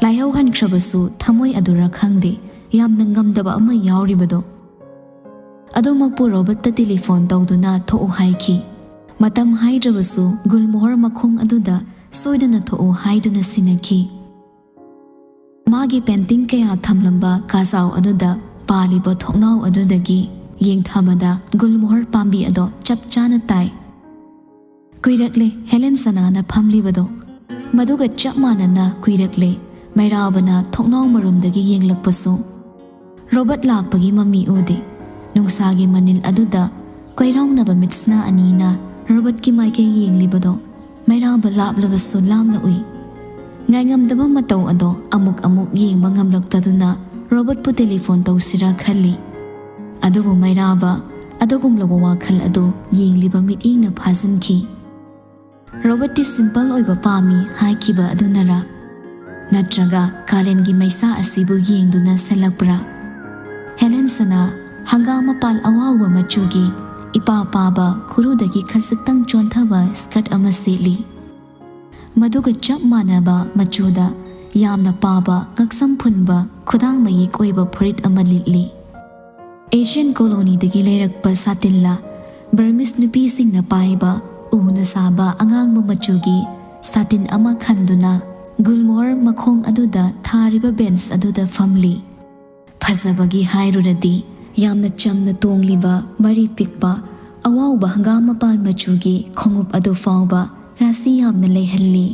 ꯂꯥꯏꯍꯧ ꯍꯟꯈ꯭ꯔꯕꯁꯨ ꯊꯃꯣꯏ ꯑꯗꯨꯔ ꯈꯪꯗꯦ, ꯌꯥꯝꯅ ꯉꯝꯗꯕ ꯑꯃ ꯌꯥꯎꯔꯤꯕꯗꯣ꯫ ꯑꯗꯨꯃꯛꯄꯨ ꯔꯣꯕꯔꯠꯇ ꯇꯦꯂꯤꯐꯣꯟ ꯇꯧꯗꯨꯅ ꯊꯣꯛꯎ ꯍꯥꯏꯈꯤ꯫ ꯃꯇꯝ ꯍꯥꯏꯗ꯭ꯔꯕꯁꯨ ꯒꯨꯜꯃꯣꯍꯔ ꯃꯈꯣꯡ ꯑꯗꯨꯗ ꯁꯣꯏꯗꯅ ꯊꯣꯛꯎ ꯍꯥꯏꯗꯨꯅ ꯁꯤꯟꯅꯈꯤ꯫ ꯃꯥꯒꯤ ꯄꯦꯟꯇꯤꯡ ꯀꯌꯥ ꯊꯝꯂꯝꯕ ꯀꯥꯖꯥꯎ ꯑꯗꯨꯗ ꯄꯥꯜꯂꯤꯕ ꯊꯣꯡꯅꯥꯎ ꯑꯗꯨꯗꯒꯤ ꯌꯦꯡꯊꯕꯗ ꯒꯨꯜꯃꯣꯍꯔ ꯄꯥꯝꯕꯤ ꯑꯗꯣ ꯆꯞ ꯆꯥꯅ ꯇꯥꯏ꯫ ꯀꯨꯏꯔꯛꯂꯦ ꯍꯦꯂꯦꯟ ꯁꯅꯥꯅ ꯐꯝꯂꯤꯕꯗꯣ꯫ ꯃꯗꯨꯒ ꯆꯞ ꯃꯥꯟꯅꯅ ꯀꯨꯏꯔꯛꯂꯦ ꯃꯩꯔꯥꯕꯅ ꯊꯣꯡꯅꯥꯎ ꯃꯔꯨꯝꯗꯒꯤ ꯌꯦꯡꯂꯛꯄꯁꯨ꯫ ꯔꯣꯕꯔꯠ ꯂꯥꯛꯄꯒꯤ ꯃꯃꯤ ꯎꯗꯦ꯫ ꯅꯨꯡꯁꯥꯒꯤ ꯃꯅꯤꯜ ꯑꯗꯨꯗ ꯀꯣꯏꯔꯥꯎꯅꯕ ꯃꯤꯠꯁꯅꯥ ꯑꯅꯤꯅ ꯔꯣꯕꯔꯠꯀꯤ ꯃꯥꯏꯀꯩ ꯌꯦꯡꯂꯤꯕꯗꯣ ꯃꯩꯔꯥꯕ ꯂꯥꯞꯂꯕꯁꯨ ꯂꯥꯞꯅ ꯎꯏ꯫ ꯉꯥꯏꯉꯝꯗꯕ ꯃꯇꯧ ꯑꯗꯣ ꯑꯃꯨꯛ ꯑꯃꯨꯛ ꯌꯦꯡꯕ ꯉꯝꯂꯛꯇꯗꯨꯅ ꯔꯣꯕꯔꯠꯄꯨ ꯇꯦꯂꯤꯐꯣꯟ ꯇꯧꯁꯤꯔꯥ ꯈꯜꯂꯤ꯫ ꯑꯗꯨꯕꯨ ꯃꯩꯔꯥꯕ ꯑꯗꯨꯒꯨꯝꯂꯕ ꯋꯥꯈꯜ ꯑꯗꯨ ꯌꯦꯡꯂꯤꯕ ꯃꯤꯠꯌꯦꯡꯅ ꯐꯥꯖꯤꯟꯈꯤ꯫ ꯔꯣꯕꯔꯠꯇꯤ ꯁꯤꯝꯄꯜ ꯑꯣꯏꯕ ꯄꯥꯝꯃꯤ ꯍꯥꯏꯈꯤꯕ ꯑꯗꯨꯅꯔꯥ? ꯅꯠꯇ꯭ꯔꯒ ꯀꯥꯂꯦꯟꯒꯤ ꯃꯩꯁꯥ ꯑꯁꯤꯕꯨ ꯌꯦꯡꯗꯨꯅ ꯁꯦꯠꯂꯛꯄ꯭ꯔꯥ? ꯍꯦꯂꯦꯟ ꯁꯅꯥ ꯍꯪꯒꯥꯝ ꯃꯄꯥꯜ ꯑꯋꯥꯎꯕ ꯃꯆꯨꯒꯤ ꯏꯄꯥ ꯄꯥꯕ ꯈꯨꯔꯨꯗꯒꯤ ꯈꯖꯤꯛꯇꯪ ꯆꯣꯟꯊꯕ ꯁ꯭ꯀꯔꯠ ꯑꯃ ꯁꯦꯠꯂꯤ꯫ ꯃꯗꯨꯒ ꯆꯞ ꯃꯥꯟꯅꯕ ꯃꯆꯨꯗ ꯌꯥꯝꯅ ꯄꯥꯕ ꯉꯛꯁꯝ ꯐꯨꯟꯕ ꯈꯨꯗꯥꯡ ꯃꯌꯦꯛ ꯑꯣꯏꯕ ꯐꯨꯔꯤꯠ ꯑꯃ ꯂꯤꯠꯂꯤ꯫ ꯑꯦꯁꯤꯌꯥꯟ ꯀꯣꯂꯣꯅꯤꯗꯒꯤ ꯂꯩꯔꯛꯄ ꯁꯥꯇꯤꯟꯂꯥ ꯕꯔꯃꯤꯁ ꯅꯨꯄꯤꯁꯤꯡꯅ ꯄꯥꯏꯕ ꯎꯅ ꯁꯥꯕ ꯑꯉꯥꯡꯕ ꯃꯆꯨꯒꯤ ꯁꯥꯇꯤꯟ ꯑꯃ ꯈꯟꯗꯨꯅ ꯒꯨꯜꯃꯣꯍꯔ ꯃꯈꯣꯡ ꯑꯗꯨꯗ ꯊꯥꯔꯤꯕ ꯕꯦꯟꯆ ꯑꯗꯨꯗ ꯐꯝꯂꯤ꯫ ꯐꯖꯕꯒꯤ ꯍꯥꯏꯔꯨꯔꯗꯤ ꯌꯥꯝꯅ ꯆꯝꯅ ꯇꯣꯡꯂꯤꯕ ꯃꯔꯤ ꯄꯤꯛꯄ ꯑꯋꯥꯎꯕ ꯍꯪꯒꯥꯝ ꯃꯄꯥꯟ ꯃꯆꯨꯒꯤ ꯈꯣꯡꯎꯞ ꯑꯗꯨ ꯐꯥꯎꯕ ꯔꯥꯁꯤ ꯌꯥꯝꯅ ꯂꯩꯍꯜꯂꯤ꯫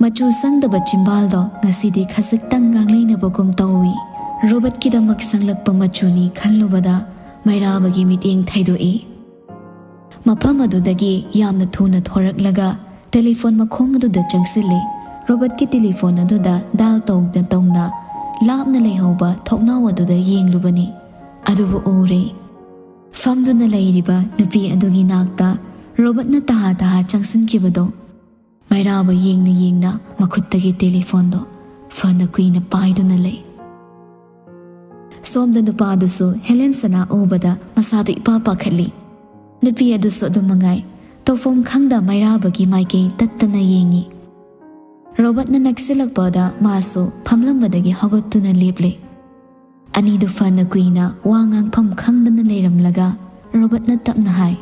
ꯃꯆꯨ ꯁꯪꯗꯕ ꯆꯤꯝꯕꯥꯜꯗꯣ ꯉꯁꯤꯗꯤ ꯈꯖꯤꯛꯇꯪ ꯉꯥꯡꯂꯩꯅꯕꯒꯨꯝ ꯇꯧꯏ꯫ ꯔꯣꯕꯔꯠꯀꯤꯗꯃꯛ ꯁꯪꯂꯛꯄ ꯃꯆꯨꯅꯤ ꯈꯜꯂꯨꯕꯗ ꯃꯩꯔꯥꯕꯒꯤ ꯃꯤꯠꯌꯦꯡ ꯊꯩꯗꯣꯛꯏ꯫ ꯃꯐꯝ ꯑꯗꯨꯗꯒꯤ ꯌꯥꯝꯅ ꯊꯨꯅ ꯊꯣꯔꯛꯂꯒ ꯇꯦꯂꯤꯐꯣꯟ ꯃꯈꯣꯡ ꯑꯗꯨꯗ ꯆꯪꯁꯤꯜꯂꯤ꯫ ꯔꯣꯕꯔꯠꯀꯤ ꯇꯦꯂꯤꯐꯣꯟ ꯑꯗꯨꯗ ꯗꯥꯏꯜ ꯇꯧꯅ ꯇꯧꯅ ꯂꯥꯞꯅ ꯂꯩꯍꯧꯕ ꯊꯣꯡꯅꯥꯎ ꯑꯗꯨꯗ ꯌꯦꯡꯂꯨꯕꯅꯤ꯫ ꯑꯗꯨꯕꯨ ꯎꯔꯦ꯫ ꯐꯝꯗꯨꯅ ꯂꯩꯔꯤꯕ ꯅꯨꯄꯤ ꯑꯗꯨꯒꯤ ꯅꯥꯛꯇ ꯔꯣꯕꯔꯠꯅ ꯇꯍꯥ ꯇꯍꯥ ꯆꯪꯁꯤꯟꯈꯤꯕꯗꯣ꯫ ꯃꯩꯔꯥꯕ ꯌꯦꯡꯅ ꯌꯦꯡꯅ ꯃꯈꯨꯠꯇꯒꯤ ꯇꯦꯂꯤꯐꯣꯟꯗꯣ ꯐꯅ ꯀꯨꯏꯅ ꯄꯥꯏꯗꯨꯅ ꯂꯩ꯫ ꯁꯣꯝꯗ ꯅꯨꯄꯥꯗꯨꯁꯨ ꯍꯦꯂꯦꯟ ꯁꯅꯥ ꯎꯕꯗ ꯃꯁꯥꯗꯨ ꯏꯄꯥ ꯄꯥꯈꯠꯂꯤ꯫ ꯅꯨꯄꯤ ꯑꯗꯨꯁꯨ ꯑꯗꯨꯝ ꯃꯉꯥꯏ, ꯇꯧꯐꯝ ꯈꯪꯗ ꯃꯩꯔꯥꯕꯒꯤ ꯃꯥꯏꯀꯩ ꯇꯠꯇꯅ ꯌꯦꯡꯉꯤ꯫ ꯔꯣꯕꯔꯠꯅ ꯅꯛꯁꯤꯜꯂꯛꯄꯗ ꯃꯥꯁꯨ ꯐꯝꯂꯝꯕꯗꯒꯤ ꯍꯧꯒꯠꯇꯨꯅ ꯂꯦꯞꯂꯦ꯫ ꯑꯅꯤꯗꯨ ꯐꯅ ꯀꯨꯏꯅ ꯋꯥ ꯉꯥꯡꯐꯝ ꯈꯪꯗꯅ ꯂꯩꯔꯝꯂꯒ ꯔꯣꯕꯔꯠꯅ ꯇꯞꯅ ꯍꯥꯏ,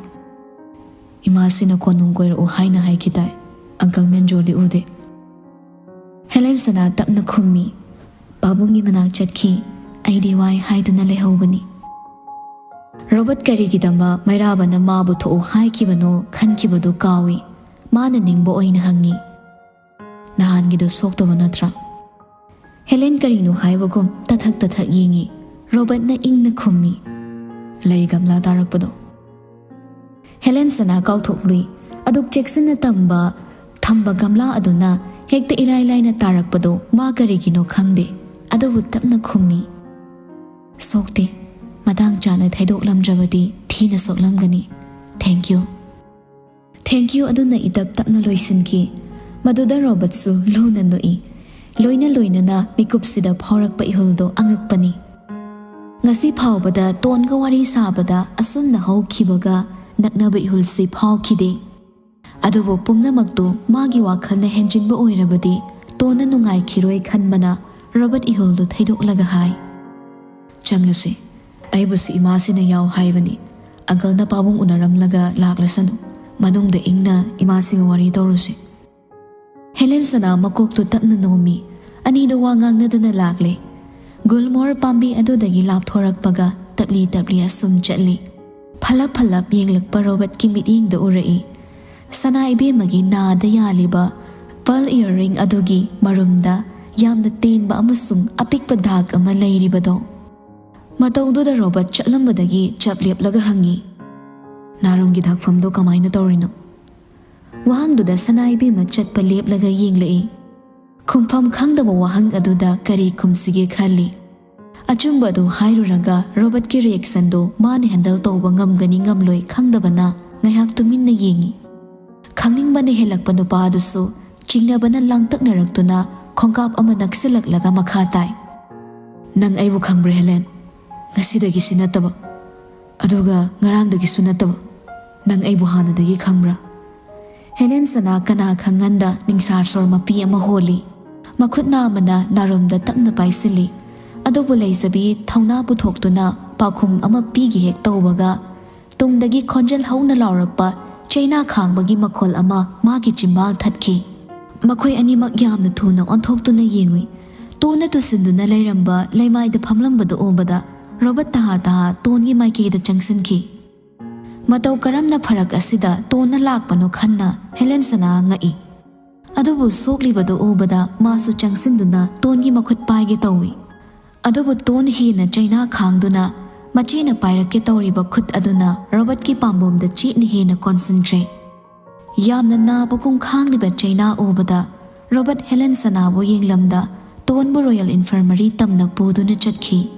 "ꯏꯃꯥꯁꯤꯅ ꯀꯣꯅꯨꯡ ꯀꯣꯏꯔꯛꯎ ꯍꯥꯏꯅ ꯍꯥꯏꯈꯤꯗꯥꯏ? ꯑꯪꯀꯜ ꯃꯦꯟꯖꯣꯔꯗꯤ ꯎꯗꯦ?" ꯍꯦꯂꯦꯟ ꯁꯅꯥ ꯇꯞꯅ ꯈꯨꯝꯃꯤ, "ꯄꯥꯕꯨꯡꯒꯤ ꯃꯅꯥꯛ ꯆꯠꯈꯤ, ꯑꯩꯗꯤ ꯋꯥꯏ ꯍꯥꯏꯗꯨꯅ ꯂꯩꯍꯧꯕꯅꯤ"꯫ ꯔꯣꯕꯔꯠ ꯀꯔꯤꯒꯤꯗꯃꯛ ꯃꯩꯔꯥꯕꯅ ꯃꯥꯕꯨ ꯊꯣꯛꯎ ꯍꯥꯏꯈꯤꯕꯅꯣ ꯈꯟꯈꯤꯕꯗꯨ ꯀꯥꯎꯏ꯫ ꯃꯥꯅ ꯅꯤꯡꯕ ꯑꯣꯏꯅ ꯍꯪꯉꯤ, "ꯅꯍꯥꯟꯒꯤꯗꯣ ꯁꯣꯛꯇꯕ ꯅꯠꯇ꯭ꯔꯥ?" ꯍꯦꯂꯦꯟ ꯀꯔꯤꯅꯣ ꯍꯥꯏꯕꯒꯨꯝ ꯇꯊꯛ ꯇꯊꯛ ꯌꯦꯡꯉꯤ꯫ ꯔꯣꯕꯔꯠꯅ ꯏꯪꯅ ꯈꯨꯝꯃꯤ, "ꯂꯩ ꯒꯝꯂꯥ ꯇꯥꯔꯛꯄꯗꯣ"꯫ ꯍꯦꯂꯦꯟ ꯁꯅꯥ ꯀꯥꯎꯊꯣꯛꯂꯨꯏ꯫ ꯑꯗꯨꯛ ꯆꯦꯛꯁꯤꯟꯅ ꯇꯝꯕ ꯊꯝꯕ ꯒꯝꯂꯥ ꯑꯗꯨꯅ ꯍꯦꯛꯇ ꯏꯔꯥꯏ ꯂꯥꯏꯅ ꯇꯥꯔꯛꯄꯗꯣ ꯃꯥ ꯀꯔꯤꯒꯤꯅꯣ ꯈꯪꯗꯦ꯫ ꯑꯗꯨꯕꯨ ꯇꯞꯅ ꯈꯨꯝꯃꯤ, "ꯁꯣꯛꯇꯦ꯫ ꯃꯇꯥꯡ ꯆꯥꯅ ꯊꯩꯗꯣꯛꯂꯝꯗ꯭ꯔꯕꯗꯤ ꯊꯤꯅ ꯁꯣꯛꯂꯝꯒꯅꯤ꯫ Thank you꯫ Thank you ꯑꯗꯨꯅ ꯏꯇꯞ ꯇꯞꯅ ꯂꯣꯏꯁꯤꯟꯈꯤ꯫ ꯃꯗꯨꯗ ꯔꯣꯕꯔꯠꯁꯨ ꯂꯨꯅ ꯅꯣꯛꯏ꯫ ꯂꯣꯏꯅ ꯂꯣꯏꯅꯅ ꯃꯤꯀꯨꯞꯁꯤꯗ ꯐꯥꯎꯔꯛꯄ ꯏꯍꯨꯜꯗꯣ ꯑꯉꯛꯄꯅꯤ꯫ ꯉꯁꯤ ꯐꯥꯎꯕꯗ ꯇꯣꯟꯒ ꯋꯥꯔꯤ ꯁꯥꯕꯗ ꯑꯁꯨꯝꯅ ꯍꯧꯈꯤꯕꯒ ꯅꯛꯅꯕ ꯏꯍꯨꯜꯁꯤ ꯐꯥꯎꯈꯤꯗꯦ꯫ ꯑꯗꯨꯕꯨ ꯄꯨꯝꯅꯃꯛꯇꯨ ꯃꯥꯒꯤ ꯋꯥꯈꯜꯅ ꯍꯦꯟꯖꯤꯟꯕ ꯑꯣꯏꯔꯕꯗꯤ ꯇꯣꯟꯅ ꯅꯨꯡꯉꯥꯏꯈꯤꯔꯣꯏ ꯈꯟꯕꯅ ꯔꯣꯕꯔꯠ ꯏꯍꯨꯜꯗꯨ ꯊꯩꯗꯣꯛꯂꯒ ꯍꯥꯏ, "ꯆꯪꯂꯁꯤ꯫ ꯑꯩꯕꯨꯁꯨ ꯏꯃꯥꯁꯤꯅ ꯌꯥꯎ ꯍꯥꯏꯕꯅꯤ꯫ ꯑꯪꯀꯜꯅ ꯄꯥꯕꯨꯡ ꯎꯅꯔꯝꯂꯒ ꯂꯥꯛꯂꯁꯅꯨ꯫ ꯃꯅꯨꯡꯗ ꯏꯪꯅ ꯏꯃꯥꯁꯤꯒ ꯋꯥꯔꯤ ꯇꯧꯔꯨꯁꯤ꯫" ꯍꯦꯂꯦꯟ ꯁꯅꯥ ꯃꯀꯣꯛꯇꯨ ꯇꯞꯅ ꯅꯣꯝꯃꯤ꯫ ꯑꯅꯤꯗꯨ ꯋꯥ ꯉꯥꯡꯅꯗꯅ ꯂꯥꯛꯂꯦ꯫ ꯒꯨꯜꯃꯣꯍꯔ ꯄꯥꯝꯕꯤ ꯑꯗꯨꯗꯒꯤ ꯂꯥꯞꯊꯣꯔꯛꯄꯒ ꯇꯞꯂꯤ ꯇꯞꯂꯤ ꯑꯁꯨꯝ ꯆꯠꯂꯤ꯫ ꯐꯂꯞ ꯐꯂꯞ ꯌꯦꯡꯂꯛꯄ ꯔꯣꯕꯔꯠꯀꯤ ꯃꯤꯠꯌꯦꯡꯗ ꯎꯔꯛꯏ꯫ ꯁꯅꯥ ꯏꯕꯦꯝꯃꯒꯤ ꯅꯥꯗ ꯌꯥꯜꯂꯤꯕ pearl earring ꯑꯗꯨꯒꯤ ꯃꯔꯨꯝꯗ ꯌꯥꯝꯅ ꯇꯦꯟꯕ ꯑꯃꯁꯨꯡ ꯑꯄꯤꯛꯄ ꯗꯥꯛ ꯑꯃ ꯂꯩꯔꯤꯕꯗꯣ꯫ ꯃꯇꯧꯗꯨꯗ ꯔꯣꯕꯔꯠ ꯆꯠꯂꯝꯕꯗꯒꯤ ꯆꯞ ꯂꯦꯞꯂꯒ ꯍꯪꯉꯤ, "ꯅꯥꯔꯨꯝꯒꯤ ꯗꯥꯛꯐꯝꯗꯣ ꯀꯃꯥꯏꯅ ꯇꯧꯔꯤꯅꯣ?" ꯋꯥꯍꯪꯗꯨꯗ ꯁꯅꯥ ꯏꯕꯦꯝꯃ ꯆꯠꯄ ꯂꯦꯞꯂꯒ ꯌꯦꯡꯂꯛꯏ꯫ ꯈꯨꯝꯐꯝ ꯈꯪꯗꯕ ꯋꯥꯍꯪ ꯑꯗꯨꯗ ꯀꯔꯤ ꯈꯨꯝꯁꯤꯒꯦ ꯈꯜꯂꯤ꯫ ꯑꯆꯨꯝꯕ ꯑꯗꯨ ꯍꯥꯏꯔꯨꯔꯒ ꯔꯣꯕꯔꯠꯀꯤ reactionꯗꯨ ꯃꯥꯅ handle ꯇꯧꯕ ꯉꯝꯒꯅꯤ ꯉꯝꯂꯣꯏ ꯈꯪꯗꯕꯅ ꯉꯥꯏꯍꯥꯛ ꯇꯨꯃꯤꯟꯅ ꯌꯦꯡꯉꯤ꯫ ꯈꯪꯅꯤꯡꯕꯅ ꯍꯦꯜꯂꯛꯄ ꯅꯨꯄꯥ ꯑꯗꯨꯁꯨ ꯆꯤꯡꯅꯕꯅ ꯂꯥꯡꯇꯛꯅꯔꯛꯇꯨꯅ ꯈꯣꯡꯀꯥꯞ ꯑꯃ ꯅꯛꯁꯤꯜꯂꯛꯂꯒ ꯃꯈꯥ ꯇꯥꯏ, "ꯅꯪ ꯑꯩꯕꯨ ꯈꯪꯕ꯭ꯔꯥ, ꯍꯦꯂꯦꯟ? ꯉꯁꯤꯗꯒꯤꯁꯤ ꯅꯠꯇꯕ, ꯑꯗꯨꯒ ꯉꯔꯥꯡꯗꯒꯤꯁꯨ ꯅꯠꯇꯕ꯫ ꯅꯪ ꯑꯩꯕꯨ ꯍꯥꯟꯅꯗꯒꯤ ꯈꯪꯕ꯭ꯔꯥ?" ꯍꯦꯂꯦꯟ ꯁꯅꯥ ꯀꯅꯥ ꯈꯪꯍꯟꯗ ꯅꯤꯡꯁꯥ ꯁꯣꯔ ꯃꯄꯤ ꯑꯃ ꯍꯣꯜꯂꯤ꯫ ꯃꯈꯨꯠ ꯅꯥꯝꯃꯅ ꯅꯥꯔꯨꯝꯗ ꯇꯞꯅ ꯄꯥꯏꯁꯤꯜꯂꯤ꯫ ꯑꯗꯨꯕꯨ ꯂꯩꯖꯕꯤ ꯊꯧꯅꯥ ꯄꯨꯊꯣꯛꯇꯨꯅ ꯄꯥꯎꯈꯨꯝ ꯑꯃ ꯄꯤꯒꯦ ꯍꯦꯛ ꯇꯧꯕꯒ, ꯇꯨꯡꯗꯒꯤ ꯈꯣꯟꯖꯦꯜ ꯍꯧꯅ ꯂꯥꯎꯔꯛꯄ ꯆꯩꯅꯥ ꯈꯥꯡꯕꯒꯤ ꯃꯈꯣꯜ ꯑꯃ ꯃꯥꯒꯤ ꯆꯤꯝꯕꯥꯜ ꯊꯠꯈꯤ꯫ ꯃꯈꯣꯏ ꯑꯅꯤꯃꯛ ꯌꯥꯝꯅ ꯊꯨꯅ ꯑꯣꯟꯊꯣꯛꯇꯨꯅ ꯌꯦꯡꯉꯨꯏ꯫ ꯇꯣꯟꯅ ꯇꯨꯁꯤꯟꯗꯨꯅ ꯂꯩꯔꯝꯕ ꯂꯩꯃꯥꯏꯗ ꯐꯝꯂꯝꯕꯗꯨ ꯎꯕꯗ ꯔꯣꯕꯔꯠ ꯇꯍꯥ ꯇꯍꯥ ꯇꯣꯟꯒꯤ ꯃꯥꯏꯀꯩꯗ ꯆꯪꯁꯤꯟꯈꯤ꯫ ꯃꯇꯧ ꯀꯔꯝꯅ ꯐꯔꯛ ꯑꯁꯤꯗ ꯇꯣꯟꯅ ꯂꯥꯛꯄꯅꯣ ꯈꯟꯅ ꯍꯦꯂꯦꯟ ꯁꯅꯥ ꯉꯛꯏ꯫ ꯑꯗꯨꯕꯨ ꯁꯣꯛꯂꯤꯕꯗꯨ ꯎꯕꯗ ꯃꯥꯁꯨ ꯆꯪꯁꯤꯟꯗꯨꯅ ꯇꯣꯟꯒꯤ ꯃꯈꯨꯠ ꯄꯥꯏꯒꯦ ꯇꯧꯏ꯫ ꯑꯗꯨꯕꯨ ꯇꯣꯟ ꯍꯦꯟꯅ ꯆꯩꯅꯥ ꯈꯥꯡꯗꯨꯅ ꯃꯆꯦꯅ ꯄꯥꯏꯔꯛꯀꯦ ꯇꯧꯔꯤꯕ ꯈꯨꯠ ꯑꯗꯨꯅ ꯔꯣꯕꯔꯠꯀꯤ ꯄꯥꯝꯕꯣꯝꯗ ꯆꯦꯠꯅ ꯍꯦꯟꯅ ꯀꯣꯟꯁꯤꯟꯈ꯭ꯔꯦ꯫ ꯌꯥꯝꯅ ꯅꯥꯕꯒꯨꯝ ꯈꯥꯡꯂꯤꯕ ꯆꯩꯅꯥ ꯎꯕꯗ ꯔꯣꯕꯔꯠ ꯍꯦꯂꯦꯟ ꯁꯅꯥꯕꯨ ꯌꯦꯡꯂꯝꯗ ꯇꯣꯟꯕꯨ ꯔꯣꯌꯦꯜ ꯏꯟꯐꯔꯃꯔꯤ ꯇꯝꯅ ꯄꯨꯗꯨꯅ ꯆꯠꯈꯤ꯫